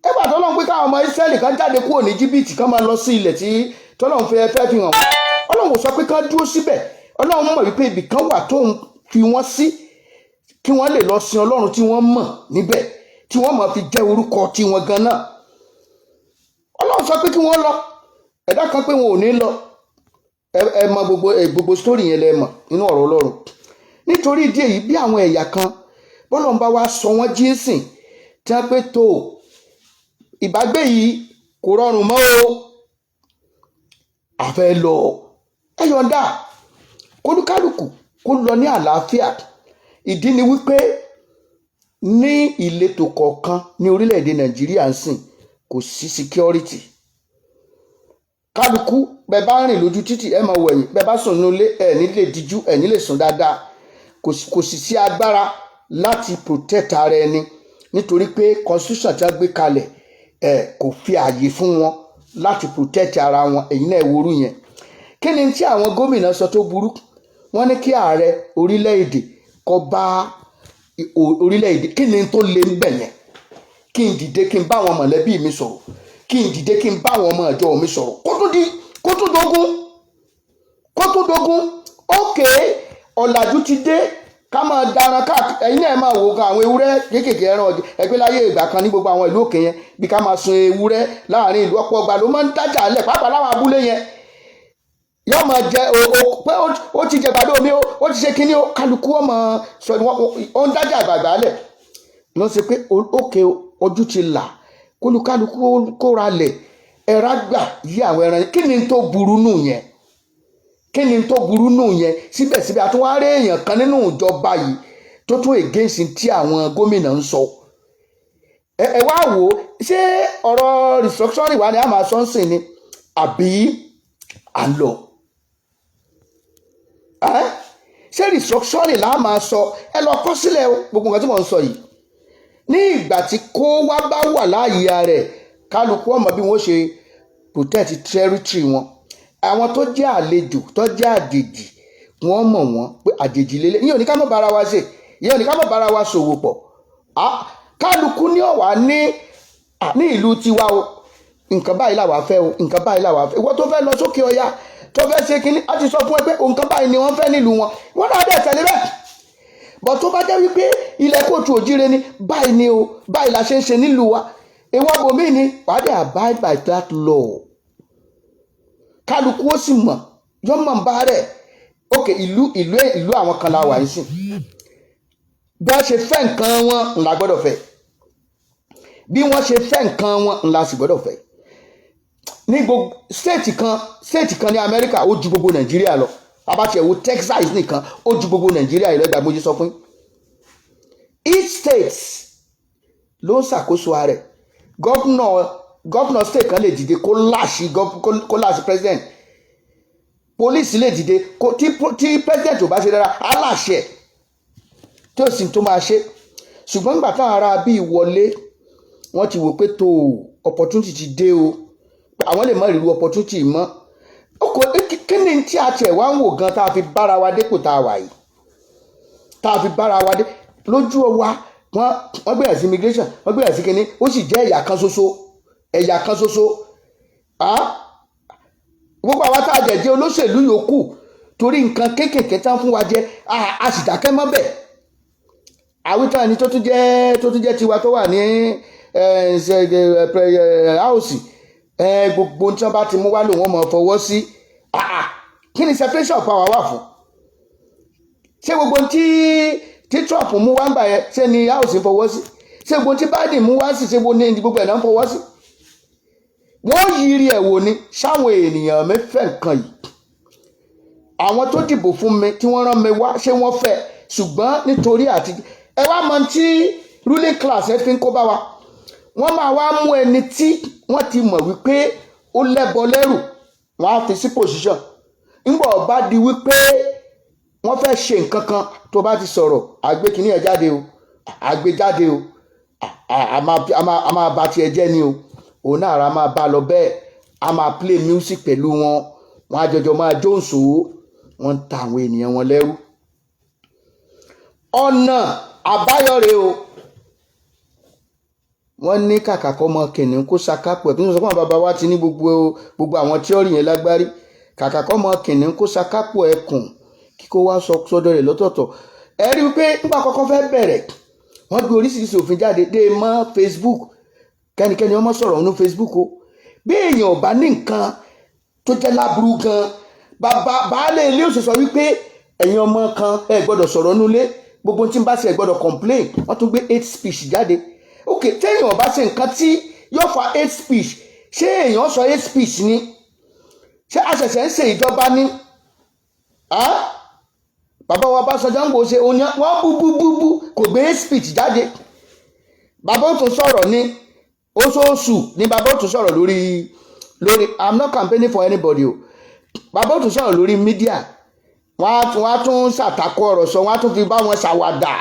Ẹgbà tọ́lọ́run pé káwọn ọmọ Ísírẹ́lì kan jáde kúrò ní Íjíbítì, kán máa lọ sí ilẹ̀ tí tọ́lọ́run fẹ́ fi hàn wọ́n, Ọlọ́run kò sọ pé kán dúró síbẹ̀. Ọlọ́run mọ̀ wípé ibì kan wà tóun fi wọ́n sí, kí wọ́n lè lọ sin Ọlọ́run tí wọ́n mọ̀ níbẹ̀, tí wọ́n máa fi jẹ́ orúkọ tiwọn gan náà. Ọlọ́run sọ pé kí wọ́n lọ. Ẹ̀dá kan pé wọn ò ní lọ. Ẹ mọ gbogbo story yẹn lẹ mọ̀ nínú ọ̀rọ̀ Ọlọ́run. Nítorí ìdí èyí, bí àwọn ẹ̀yà kan bọ́lọ̀ ń bá wa sọ wọ́n jíǹsìn tí wọ́n pé tó ìbágbé yìí kò rọrùn mọ́ o, àfẹ́ lọ, ẹ yọ̀ǹda kólúkálùkù kó lọ ní àlàáfíà. Ìdí ni wípé ní ìletò kọ̀ọ̀kan ní orílẹ̀-èdè Nàìjíríà ń sìn, kò sí security. Kálukú, bẹ́ẹ̀ bá rìn lójú títì, ẹ máa wẹ̀yìn. Bẹ́ẹ̀ bá sùn nínú ilé, ẹ ní lè díjú, ẹ ní lè sùn dáadáa. Kò sì sí agbára láti protect ara ẹni, nítorí pé constitution tí wọ́n gbé kalẹ̀ ẹ kò fi ààyè fún wọn láti protect ara wọn. Èyí náà worú yẹn. Kí ni tí àwọn gómìnà sọ tó burú? Wọ́n ní kí ààrẹ orílẹ̀-èdè kó bá orílẹ̀-èdè. Kí ni tó lè ń bẹ̀ yẹn? Kí n dìde, kí n bá àwọn mọ̀lẹ́bí mi sọ̀rọ̀, kí n dìde, kí n bá àwọn ọmọ ìjọ mi sọ̀rọ̀, kó tún di, kó tún dogun, kó tún dogun. Ókè ọ̀làjú ti dé, ká máa daran káàkiri. Ẹ̀yin náà máa wò gan àwọn ewúrẹ́ kéékèèké, ẹran ọ̀jẹ̀ ẹgbẹ́ láyé ìgbà kan ní gbogbo àwọn ìlú òkè yẹn, bí ká máa sun ewúrẹ́ láàrin ìlú. Ọ̀pọ̀ ọgbà ló máa ń dájà lẹ̀, pàápàá láwọn abúlé yẹn. Yóò máa jẹ o pé ó ti jẹ gbàdó mi o, ó ti ṣe kínní o. Kálukú ọmọ sọ ó ń dájà àgbààgbà lẹ̀ ló ń ṣe pé ókè ojú ti là, kólúkálukú kóra lẹ̀ ẹ̀rá gbà yí àwọn ẹran. Kí ni tó burú nù yẹn? Kí ni tó burú nù yẹn? Síbẹ̀síbẹ̀, àtúwárí èèyàn kan nínú ìjọba yìí tó tún against tí àwọn gómìnà ń sọ. Ẹ wá wò ó, ṣé ọ̀rọ̀ restructuring wa ni a máa sọ ń sìn ni àbí à ń lọ? Ẹ́ ṣé restructuring là á máa sọ? Ẹ lọ kọ sílẹ̀ o, gbogbo nǹkan tí mò ń sọ yìí. Ní ìgbà tí kó wá bá wà láàyè rẹ̀, kálukú ọmọ bí wọ́n ṣe protect territory wọn. Àwọn tó jẹ́ àlejò, tó jẹ́ àjèjì, wọ́n mọ̀ wọ́n pé àjèjì lélẹ̀. Ìyẹn ò ní ká má bára wa ṣe, ìyẹn ò ní ká má bára wa ṣòwò pọ̀. Kálukú ní ọ̀wá ní ìlú tiwa o, nǹkan báyìí làwa fẹ́ o, nǹkan báyìí làwa fẹ́. Ìwọ tó fẹ́ lọ sókè ọya, tó fẹ́ ṣe kínní, á ti sọ fún ẹ pé nǹkan báyìí ni wọ́n fẹ́ nílùú wọn, wọ́n náà dẹ̀ tẹ̀lé bẹ́ẹ̀. Bọ̀ tó bá jẹ́ wípé ilẹ̀ kóòtù òjíire ni, báyìí ni o, báyìí la ṣe ń ṣe nílùú wa, ìwọ bòmíì ni, wàá dẹ̀ abide by that law. Kálukú ó sì mọ̀, yọ́ mọ̀ ń bá rẹ̀. Ok, ìlú àwọn kan la wà yín sìn. Bí wọ́n ṣe fẹ́ nǹkan wọn ńlá gbọ́dọ̀ fẹ́, bí wọ́n ṣe fẹ́ nǹkan wọn ńlá sì gbọ́dọ̀ fẹ́. Ní gbogbo state kan ní Amẹ́ríkà, ó ju gbogbo Nàìjíríà lọ. Abátiẹ̀ wo Texas nìkan, ó ju gbogbo Nàìjíríà yìí lọ́gbà mojú sọ fún yín. Each state ló ń ṣàkóso ara rẹ̀. Governor state kan lè dìde kó láṣì president. Police lè dìde kó tí president ò bá ṣe dára, á láṣẹ tí ó sì tó máa ṣe. Ṣùgbọ́n nígbà táwọn ará bíi wọlé, wọ́n ti wò pé tó opportunity ti dé o, àwọn lè má ríru opportunity mọ́. Kò kí ni tí a tiẹ̀ wá ń wò gan tá a fi bára wa dépò tá a wà yìí, tá a fi bára wa dé lójú wa? Wọ́n gbé sí immigration, wọ́n gbé sí kínní, ó sì jẹ́ ẹ̀yà kan ṣoṣo, ẹ̀yà kan ṣoṣo. Gbogbo àwa tá a jẹ̀ jẹ́ olóṣèlú yòókù, torí nǹkan kéékèèké tán fún wa jẹ, a sì dákẹ́ mọ́ bẹ́ẹ̀. Àwítán ẹni tó tún jẹ́ tiwa tó wà ní house, gbogbo tí wọ́n bá ti mú wá lòun ọmọ fọwọ́ sí. Kí ni separation of power wà fún? Ṣé gbogbo tí Trump mú wá ń gbà yẹn, ṣé ni house fọwọ́ sí? Ṣé gbogbo tí Biden mú wá sí, ṣé gbogbo ní gbogbo ẹ̀ náà fọwọ́ sí? Wọ́n yiri ẹ̀ wò ni sáwọn ènìyàn mi fẹ́ nǹkan yìí. Àwọn tó dìbò fún mi, tí wọ́n rán mi wá, ṣé wọ́n fẹ́? Ṣùgbọ́n nítorí àti ẹ wá mọ tí ruling class ẹ fi ń kó bá wa, wọ́n máa wá mú ẹni tí wọ́n ti mọ̀ wípé ó lẹ́bọ lẹ́rù, wọ́n á fi sí position. Ńgbọ̀ bá di wípé wọ́n fẹ́ ṣe nǹkan kan, tó bá ti sọ̀rọ̀, àgbé kínní ẹ̀ jáde o, àgbé jáde o, a máa ba tiẹ̀ jẹ́ ni o. Òun náà ara máa bá lọ bẹ́ẹ̀, a máa play music pẹ̀lú wọn, wọn á jọjọ máa jóǹsó. Wọ́n ń ta àwọn ènìyàn wọn lẹ́rú. Ọ̀nà àbáyọ rèé o. Wọ́n ní kàkà kọ́ mọ kìnìún kó sakápò ẹ̀ kí wọ́n sọ fún àwọn bàbá wa ti ní gbogbo àwọn theory yẹn lágbárí. Kàkà kọ́ mọ kìnìún kó sakápò ẹkùn, kíkó wá sọ sọ́dọ̀ rẹ̀ lọ́tọ̀ọ̀tọ̀. Ẹ rí i pé nígbà kọ́kọ́ fẹ́ bẹ̀rẹ̀, wọ́n gbé oríṣiríṣi òfin jáde dé mọ́ Facebook, kẹ́nikẹ́ni ọmọ sọ̀rọ̀ nínú Facebook o. Bí èèyàn ò bá ní nǹkan tó jẹ́ láburú gan, bàbá baálé ilé ó sì sọ wípé ẹ̀yin ọmọ kan, ẹ gbọ́dọ̀ sọ̀rọ̀ nulẹ̀, gbogbo tí ń bá ṣe, ẹ gbọ́dọ̀ complain. Wọ́n tún gbé hate speech jáde. Ok, téèyàn bá ṣe nǹkan tí yóò fa hate speech, ṣé èèyàn sọ hate speech ni? Ṣé àṣẹ̀ṣẹ̀ ń ṣe ìjọba ni? Bàbá wa Ọbásanjọ́ ń gbò ṣe òun, wọ́n bú bú bú bú, kò gbé hate speech jáde. Bàbá ó tún sọ̀rọ̀ ní oṣooṣù ní, bàbá ó tún sọ̀rọ̀ lórí. I'm not campaigning for anybody o. Bàbá ó tún sọ̀rọ̀ lórí media, wọ́n á tún ṣàtakò ọ̀rọ̀ sọ, wọ́n á tún fi bá wọn ṣàwàdà.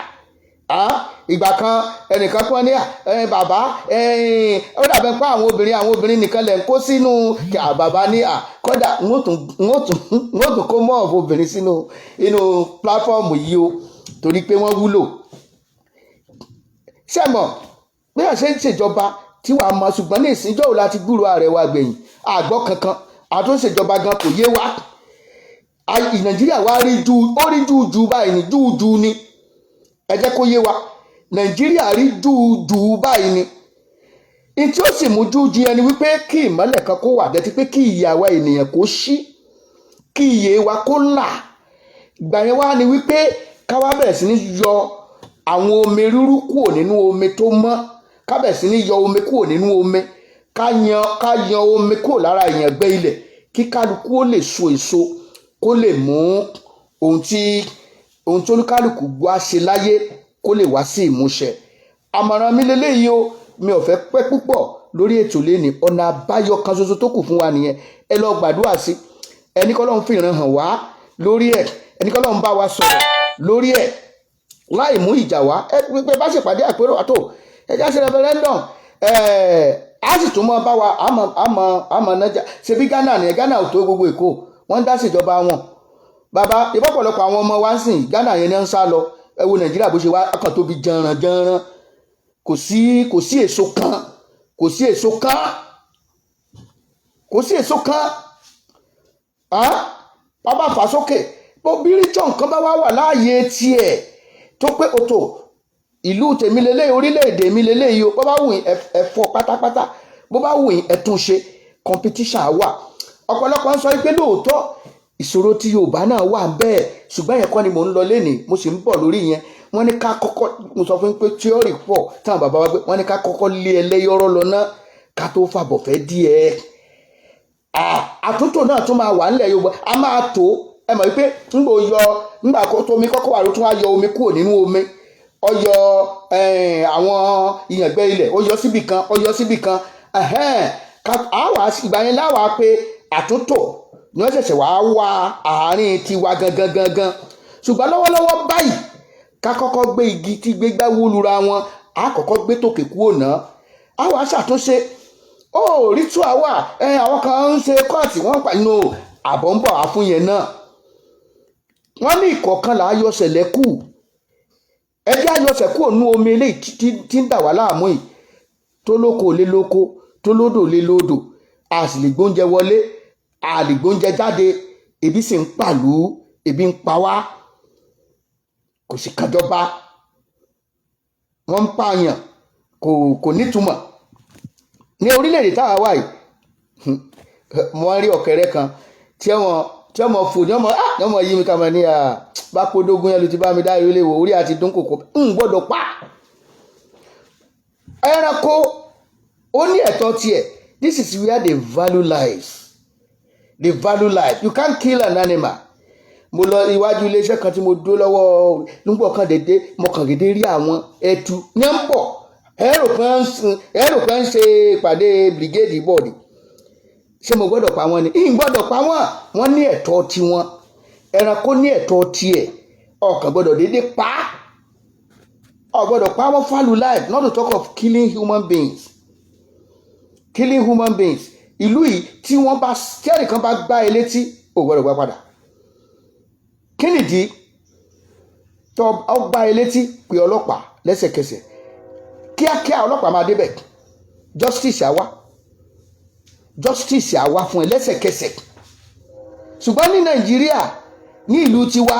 Ìgbà kan, ẹnìkan pọ́n ní bàbá, ó dàbẹ̀ pé àwọn obìnrin nìkan lẹ̀ ń kó sínú. Bàbá ní kódà wọ́n tún kó mọ́ ọ̀fọ̀ obìnrin sínú inú platform yìí o, torí pé wọ́n wúlò. Ṣé mọ̀ bí wọ́n ṣe ń ṣèjọba tí wàá mọ̀? Ṣùgbọ́n ní ìsìnjọ́ òun láti gbúrò ààrẹ wa gbẹ̀yìn àgbọ̀ kankan àtúnṣèjọba gan kò yé wa. Nàìjíríà wa rí ju, ó rí júùjù báyìí ní júùjù ni. Ẹ jẹ́ kó yé wa, Nàìjíríà rí júùjù báyìí ni. Tí ó sì mú júùjù yẹn ni wípé kí ìmọ́lẹ̀ kan kó wà dẹ́tí, pé kí ìyàwó ènìyàn kó ṣí. Kí iye wa kó là. Ìgbà yẹn wá ni wípé ká wá bẹ̀rẹ̀ sí ní yọ àwọn omi rúrú kúrò nínú omi tó mọ́, ká bẹ̀rẹ̀ sí ní yọ omi kúrò nínú omi, ká yan omi kúrò lára ìyàngbẹ́ ilẹ̀, kí kálukú ó lè so èso, kó lè mú ohun tí olúkálùkù wá ṣe láyé kó lè wá sí ìmúṣẹ. Àmọ̀ràn mi leléyìí o. Mi ò fẹ́ pẹ́ púpọ̀ lórí ètò lẹ́ni. Ọ̀nà àbáyọ kan ṣoṣo tó kù fún wa nìyẹn. Ẹ lọ gbàdúrà sí ẹni kọ́lọ́run fi ìran hàn wá lórí ẹ̀, ẹni kọ́lọ́run bá wa sọ̀rọ̀ lórí ẹ̀ láì mú ìjà wá. Ẹ pé bá ṣèpàdé àpérò àtò, ẹ já ṣe referendum, ẹ á sì tún mọ bá wa àmọ́ àmọ́ àmọ́ nájà. Ṣebí Ghana ni? Ghana ò tó gbogbo Èkó, wọ́n ń dá ṣèjọba wọn. Bàbá ìbọ̀pọ̀lọpọ̀ àwọn ọmọ wa ń sìn, Ghana yẹn ní ń sá lọ. Ẹ wo Nàìjíríà bó ṣe wá ọkàn tóbi jẹran jẹran. Kò sí èso kan, kò sí èso kan, kò sí èso kan. Bàbá fà sókè bó bíríjọ nǹkan bá wá wà láàyè tiẹ̀ tó pé òtò ìlú tèmi lélẹ́yìí, orílẹ̀-èdè mi lélẹ́yìí o. Bó bá wù yín, ẹ fọ́ pátápátá. Bó bá wù yín, ẹ tún ṣe. Competition wà. Ọ̀pọ̀lọpọ̀ ń sọ pé lóòótọ́, ìṣòro tí Yorùbá náà wà bẹ́ẹ̀, ṣùgbọ́n yẹn kọ́ ni mò ń lọ lénìí. Mo sì ń bọ̀ lórí yẹn. Wọ́n ní ká kọ́kọ́, mo sọ fún yín pé theory pọ̀ táwọn bàbá wa pé wọ́n ní ká kọ́kọ́ lé ẹlẹ́yọ̀rọ̀ lọ ná, ká tó fàbọ̀ fẹ́ díẹ̀. Àtúntò náà tún máa wà nílẹ̀ Yorùbá. A máa tó ẹ mọ̀ wípé ńgbò yọ ńgbà tó omi kọ́kọ́ wà ló tún wá yọ omi kúrò nínú omi. Ó yọ àwọn ìyàngbẹ́ ilẹ̀, ó yọ síbì kan, ó yọ síbì kan. Ìgbà yẹn láwàá pé àtúntò ni wọ́n ṣẹ̀ṣẹ̀ wá wá àárín tiwa gangan gangan. Ṣùgbọ́n lọ́wọ́lọ́wọ́ báyìí, ká kọ́kọ́ gbé igi tí gbégbá wó lura wọn, á kọ́kọ́ gbé tòkè kúrò náà, á wàá ṣàtúnṣe. Ó ritual wà. Àwọn kan ń ṣe kóòtù, wọ́n pa no àbọ̀ ń bọ̀ wá fún yẹn náà. Wọ́n ní ìkọ̀ọ̀kan là á yọ ṣẹlẹ̀ kù. Ẹjẹ́ àyọsẹ̀ kúrò nú omi eléyìí tí ń dà wá láàmú yìí, tó lóko lé lóko, tó lódò lé lódò. A sì lè gbóúnjẹ wọlé, a lè gbóúnjẹ jáde. Ebi sì ń pàlú, ebi ń pa wá, kò sì kájọba. Wọ́n ń pààyàn, kò nítumọ̀ ní orílẹ̀-èdè táwa wà yìí. Wọ́n rí ọ̀kẹ́rẹ́ kan tí ọmọ fò ní ọmọ ní ọmọ yìí mi kà mọ́ ní bá pódógún yẹn ló ti bá mi dá ìrẹ́lẹ̀ wò orí àti dún kòkó ń gbọ́dọ̀ pa ẹranko. Ó ní ẹ̀tọ́ tiẹ̀. This is where they value lives. They value life. You can't kill an animal. Mo lọ iwájú iléeṣẹ́ kan tí mo dúró lọ́wọ́ nígbà kan dédé, mo kàn dédé rí àwọn ẹtu ní ń bọ̀. Ẹ rò pé ń ṣe ìpàdé brigade bọ́ọ̀dì. Ṣé mo gbọ́dọ̀ pa wọ́n ni? Ìyìn gbọ́dọ̀ pa wọ́n. Wọ́n ní ẹ̀tọ́ tiwọn. Ẹranko ní ẹ̀tọ́ tiẹ̀. Ọ̀kàn gbọ́dọ̀ dédé pa á, ò gbọ́dọ̀ pa wọ́n. Value life, not to talk of killing human beings, killing human beings. Ìlú yìí, tí wọ́n bá tí ẹnìkan bá gbá ẹ létí, ò gbọ́dọ̀ gbá padà. Kí nìdí tó ọ gbá ẹ létí? Pé ọlọ́pàá lẹ́sẹ̀kẹsẹ̀, kíákíá ọlọ́pàá máa débẹ̀. Justice á wá, justice á wá fún ẹ lẹ́sẹ̀kẹsẹ̀. Ṣùgbọ́n ní Nàìjíríà, ní ìlú tiwa,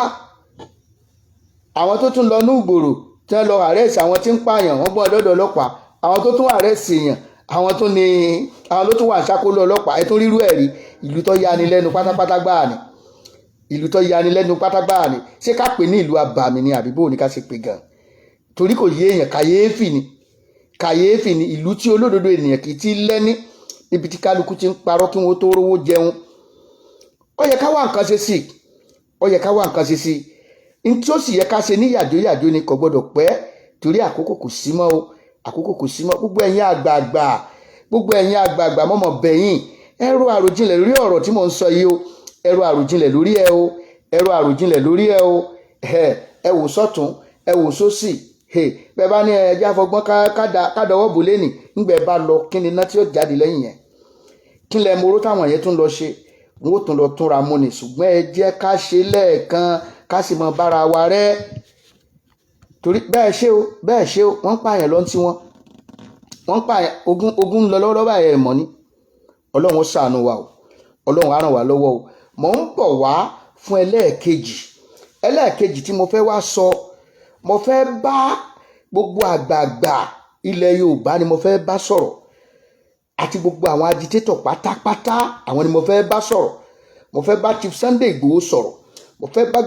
àwọn tó tún lọ ní ìgboro tí wọ́n lọ arrest àwọn tí ń pààyàn, wọ́n gbọ́n ọ̀dọ́dọ̀ ọlọ́pàá. Àwọn tó tún arrest èèyàn, àwọn tó ní àwọn ló tún wà ṣàkóló ọlọ́pàá. Ẹ tún rírú ẹ̀ rí? Ìlú tó yani lẹ́nu pátápátá gbáà ni. Ìlú tó yani lẹ́nu pátágbáà ni. Ṣé ká pè ní ìlú abàmì ni, àbí bóun ni ká ṣe pè gan? Torí kò yé èèyàn. Kàyééfì ni, kàyééfì ni. Ìlú tí olódodo ènìyàn kì í ti lẹ́ní, níbi tí kálukú ti ń parọ́ kí wọ́n tó rówó jẹun. Ó yẹ ká wá nǹkan ṣe sí i. Ó yẹ ká wá nǹkan ṣe sí i. N tí ó sì yẹ ká ṣe ní yàjóyàjó ni, kò gbọdọ̀ pẹ́, torí àkókò kò sí mọ́ o. Àkókò kò sí mọ́. Gbogbo ẹ̀yin àgbààgbà, gbogbo ẹ̀yin àgbààgbà, mọ́mọ́ bẹ̀yìn, ẹ ro àròjinlẹ̀ lórí ọ̀rọ̀ tí mò ń sọ yìí o. Ẹ ro àròjinlẹ̀ lórí ẹ o. Ẹ ro àròjinlẹ̀ lórí ẹ o. Ẹ wò sọ́tún, ẹ wò sósì. Bẹ́ẹ̀ bá ní ẹ jẹ́ àfọgbọ́n ká dọwọ́ bò lẹ́nì ńgbẹ́ bá lọ, kí ni iná tí ó jáde lẹ́yìn yẹn? Kí lẹ moró táwọn yẹn tún lọ ṣe? Wọn ó tún lọ túnra mú ni. Ṣùgbọ́n ẹ jẹ́ ká ṣe lẹ́ẹ̀kan, ká sì mọ bára wa rẹ́, torí bẹ́ẹ̀ ṣe o, bẹ́ẹ̀ ṣe o, wọ́n ń pààyàn lọ tí wọ́n ń pààyàn. Ogun, ogun ń lọ lọ́wọ́lọ́wọ́ báyìí. Ẹ̀ mọ́ ni Ọlọ́run ó ṣàánú wa o. Ọlọ́run á ràn wá lọ́wọ́ o. Mò ń bọ̀ wá fún ẹlẹ́ẹ̀kejì. Ẹlẹ́ẹ̀kejì tí mo fẹ́ wá sọ, mo fẹ́ bá gbogbo àgbààgbà ilẹ̀ Yorùbá ni mo fẹ́ bá sọ̀rọ̀, àti gbogbo àwọn agitator pátápátá, àwọn ni mo fẹ́ bá sọ̀rọ̀. Mo Mo fẹ́ bá Chief Sunday Igboho sọ̀rọ̀. Mo fẹ́ bá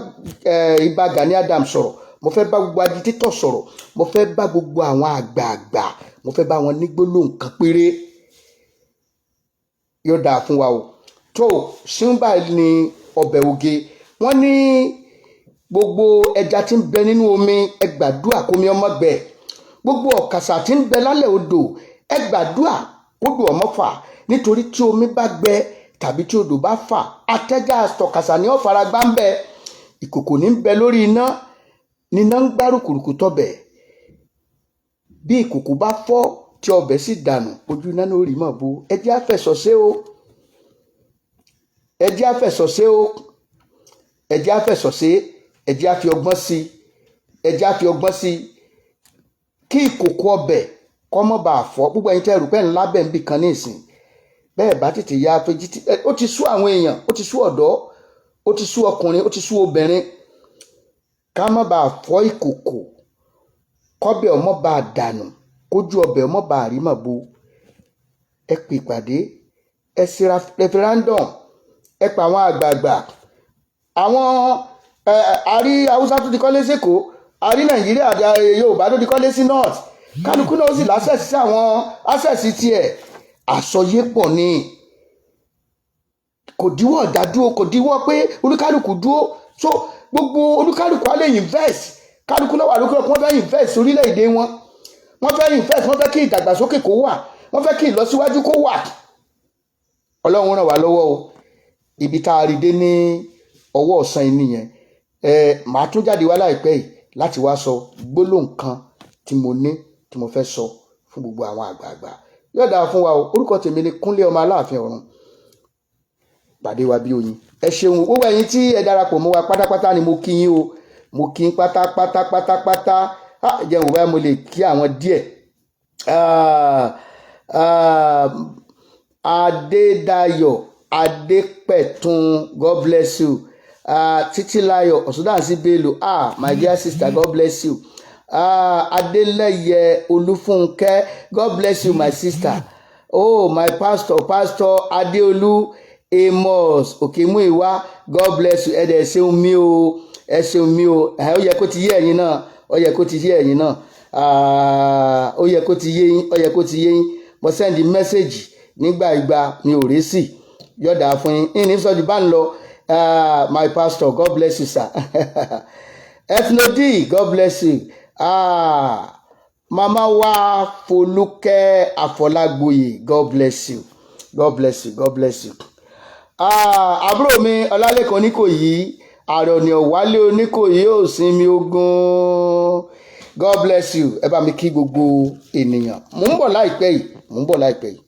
Ìbà Gani Adams sọ̀rọ̀. Mo fẹ́ bá gbogbo agitator sọ̀rọ̀. Mo fẹ́ bá gbogbo àwọn àgbààgbà, mo fẹ́ bá wọn ní gbólóhùn kan péré. Yóò dáa fún wa o. Tó ṣínbà ní ọbẹ̀ oge, wọ́n ní gbogbo ẹja tí ń bẹ nínú omi, ẹ gbàdúrà kómi ọmọ gbẹ. Gbogbo ọ̀kàsà tí ń bẹ lálẹ́ odò, ẹ gbàdúrà kódò ọmọ fà, nítorí tí omi bá gbẹ tàbí tí odò bá fà, atẹ́já àtọ̀kàsà ní ọ̀faragbá ń bẹ. Ìkòkò ní ń bẹ lórí iná níná ń gbárùkùrùkù tọbẹ̀. Bí ìkòkò bá fọ́ tí ọbẹ̀ sì dànù, ojú iná ní orí mọ̀ bo. Ẹ jẹ́ àfẹ̀sọ̀ṣe o, ẹ jẹ́ àfẹ̀sọ̀ṣe o, ẹ jẹ́ àfẹ̀sọ̀ṣe. Ẹ jẹ́ àfi ọgbọ́n sí i, ẹ jẹ́ àfi ọgbọ́n sí i kí ìkòkò ọbẹ̀ kó má bàa fọ́. Gbogbo ẹ̀yin tẹ́ rò pé ńlá bẹ́ẹ̀ ń bì kan ní ìsìn bẹ́ẹ̀, bá tètè ya fetí, ó ti sú àwọn èèyàn, ó ti sú ọ̀dọ́, ó ti sú ọkùnrin, ó ti sú obìnrin. Ká má bàa fọ́ ìkòkò, kọ́bẹ̀ ọmọ bá dànù, kójú ọbẹ̀ ọmọ bá rí mọ̀ bo. Ẹ pè ìpàdé, ẹ ṣe referendum, ẹ pa àwọn àgbààgbà. Àwọn ẹ àrí Haúsá tó ti kọ́lé sÉkòó, àrí Nàìjíríà àti Yorùbá tó ti kọ́lé sí north, kálukú náà ó sì l'access sí àwọn access tiẹ̀. Àsọyépọ̀ ni, kò díwọ́ ìdádúró, kò díwọ́ pé olúkálùkù dúró. So gbogbo olúkálùkù á lè invest. Kálukú lọ́wọ́ àlùkò, wọ́n fẹ́ invest orílẹ̀-èdè wọn, wọ́n fẹ́ invest, wọ́n fẹ́ kí ìdàgbàsókè kó wà, wọ́n fẹ́ kí ìlọsíwájú kó wà. Ọlọ́run ràn wá lọ́wọ́ o. Ibi tá a rí dé ní ọwọ́ ọ̀sán yìí nìyẹn. Ẹ màá tún jáde wá láìpẹ́ yìí láti wá sọ gbólóhùn kan tí mo ní tí mo fẹ́ sọ fún gbogbo àwọn àgbààgbà. Yóò dáa fún wa o. Orúkọ tèmi ni Kúnlé ọmọ Aláàfin Ọ̀run. Pàdé wa bí oyin. Ẹ ṣeun, gbogbo ẹ̀yin tí ẹ darapọ̀ mọ́ wa pátápátá ni mo kí yín o. Mo kí yín pátápátá pátápátá. Ah, jẹun wò báyìí, mo lè kí àwọn díẹ̀. Ah, ah, Adédayọ̀ Adépẹ̀tun, God bless you. Títílayọ̀ Ọ̀ṣúndàǹsí Bello, ah, my dear sister, God bless you. Adélẹ́yẹ Olúfúnkẹ́, God bless you, my sister. Oh, my pastor, Pastor Adéolú Amos Òkèmúìwá, God bless you. Ẹ dẹ̀ ṣeun mi o, ẹ ṣeun mi o. Ẹ ó yẹ kó ti yé ẹ̀yin náà, ó yẹ kó ti yé ẹ̀yin náà. Ah, ó yẹ kó ti yé yín, ó yẹ kó ti yé yín. Mo send message nígbà ìgbà, mi ò rí sí. Yọ̀dà fún yín ní sọ́jú bá ń lọ. My pastor, God bless you, sir. Ethnod, God bless you. Mama wa Folúkẹ́ Àfọlágboyè, God bless you, God bless you, God bless you. Àbúrò mi Ọlálẹ́kan Oníkòyí, ààrẹ òní ọ̀wálé Oníkòyí ò sinmi ogun, God bless you. Ẹ bá mi kí gbogbo ènìyàn. Mò ń bọ̀ láìpẹ́ yìí, mò ń bọ̀ láìpẹ́ yìí.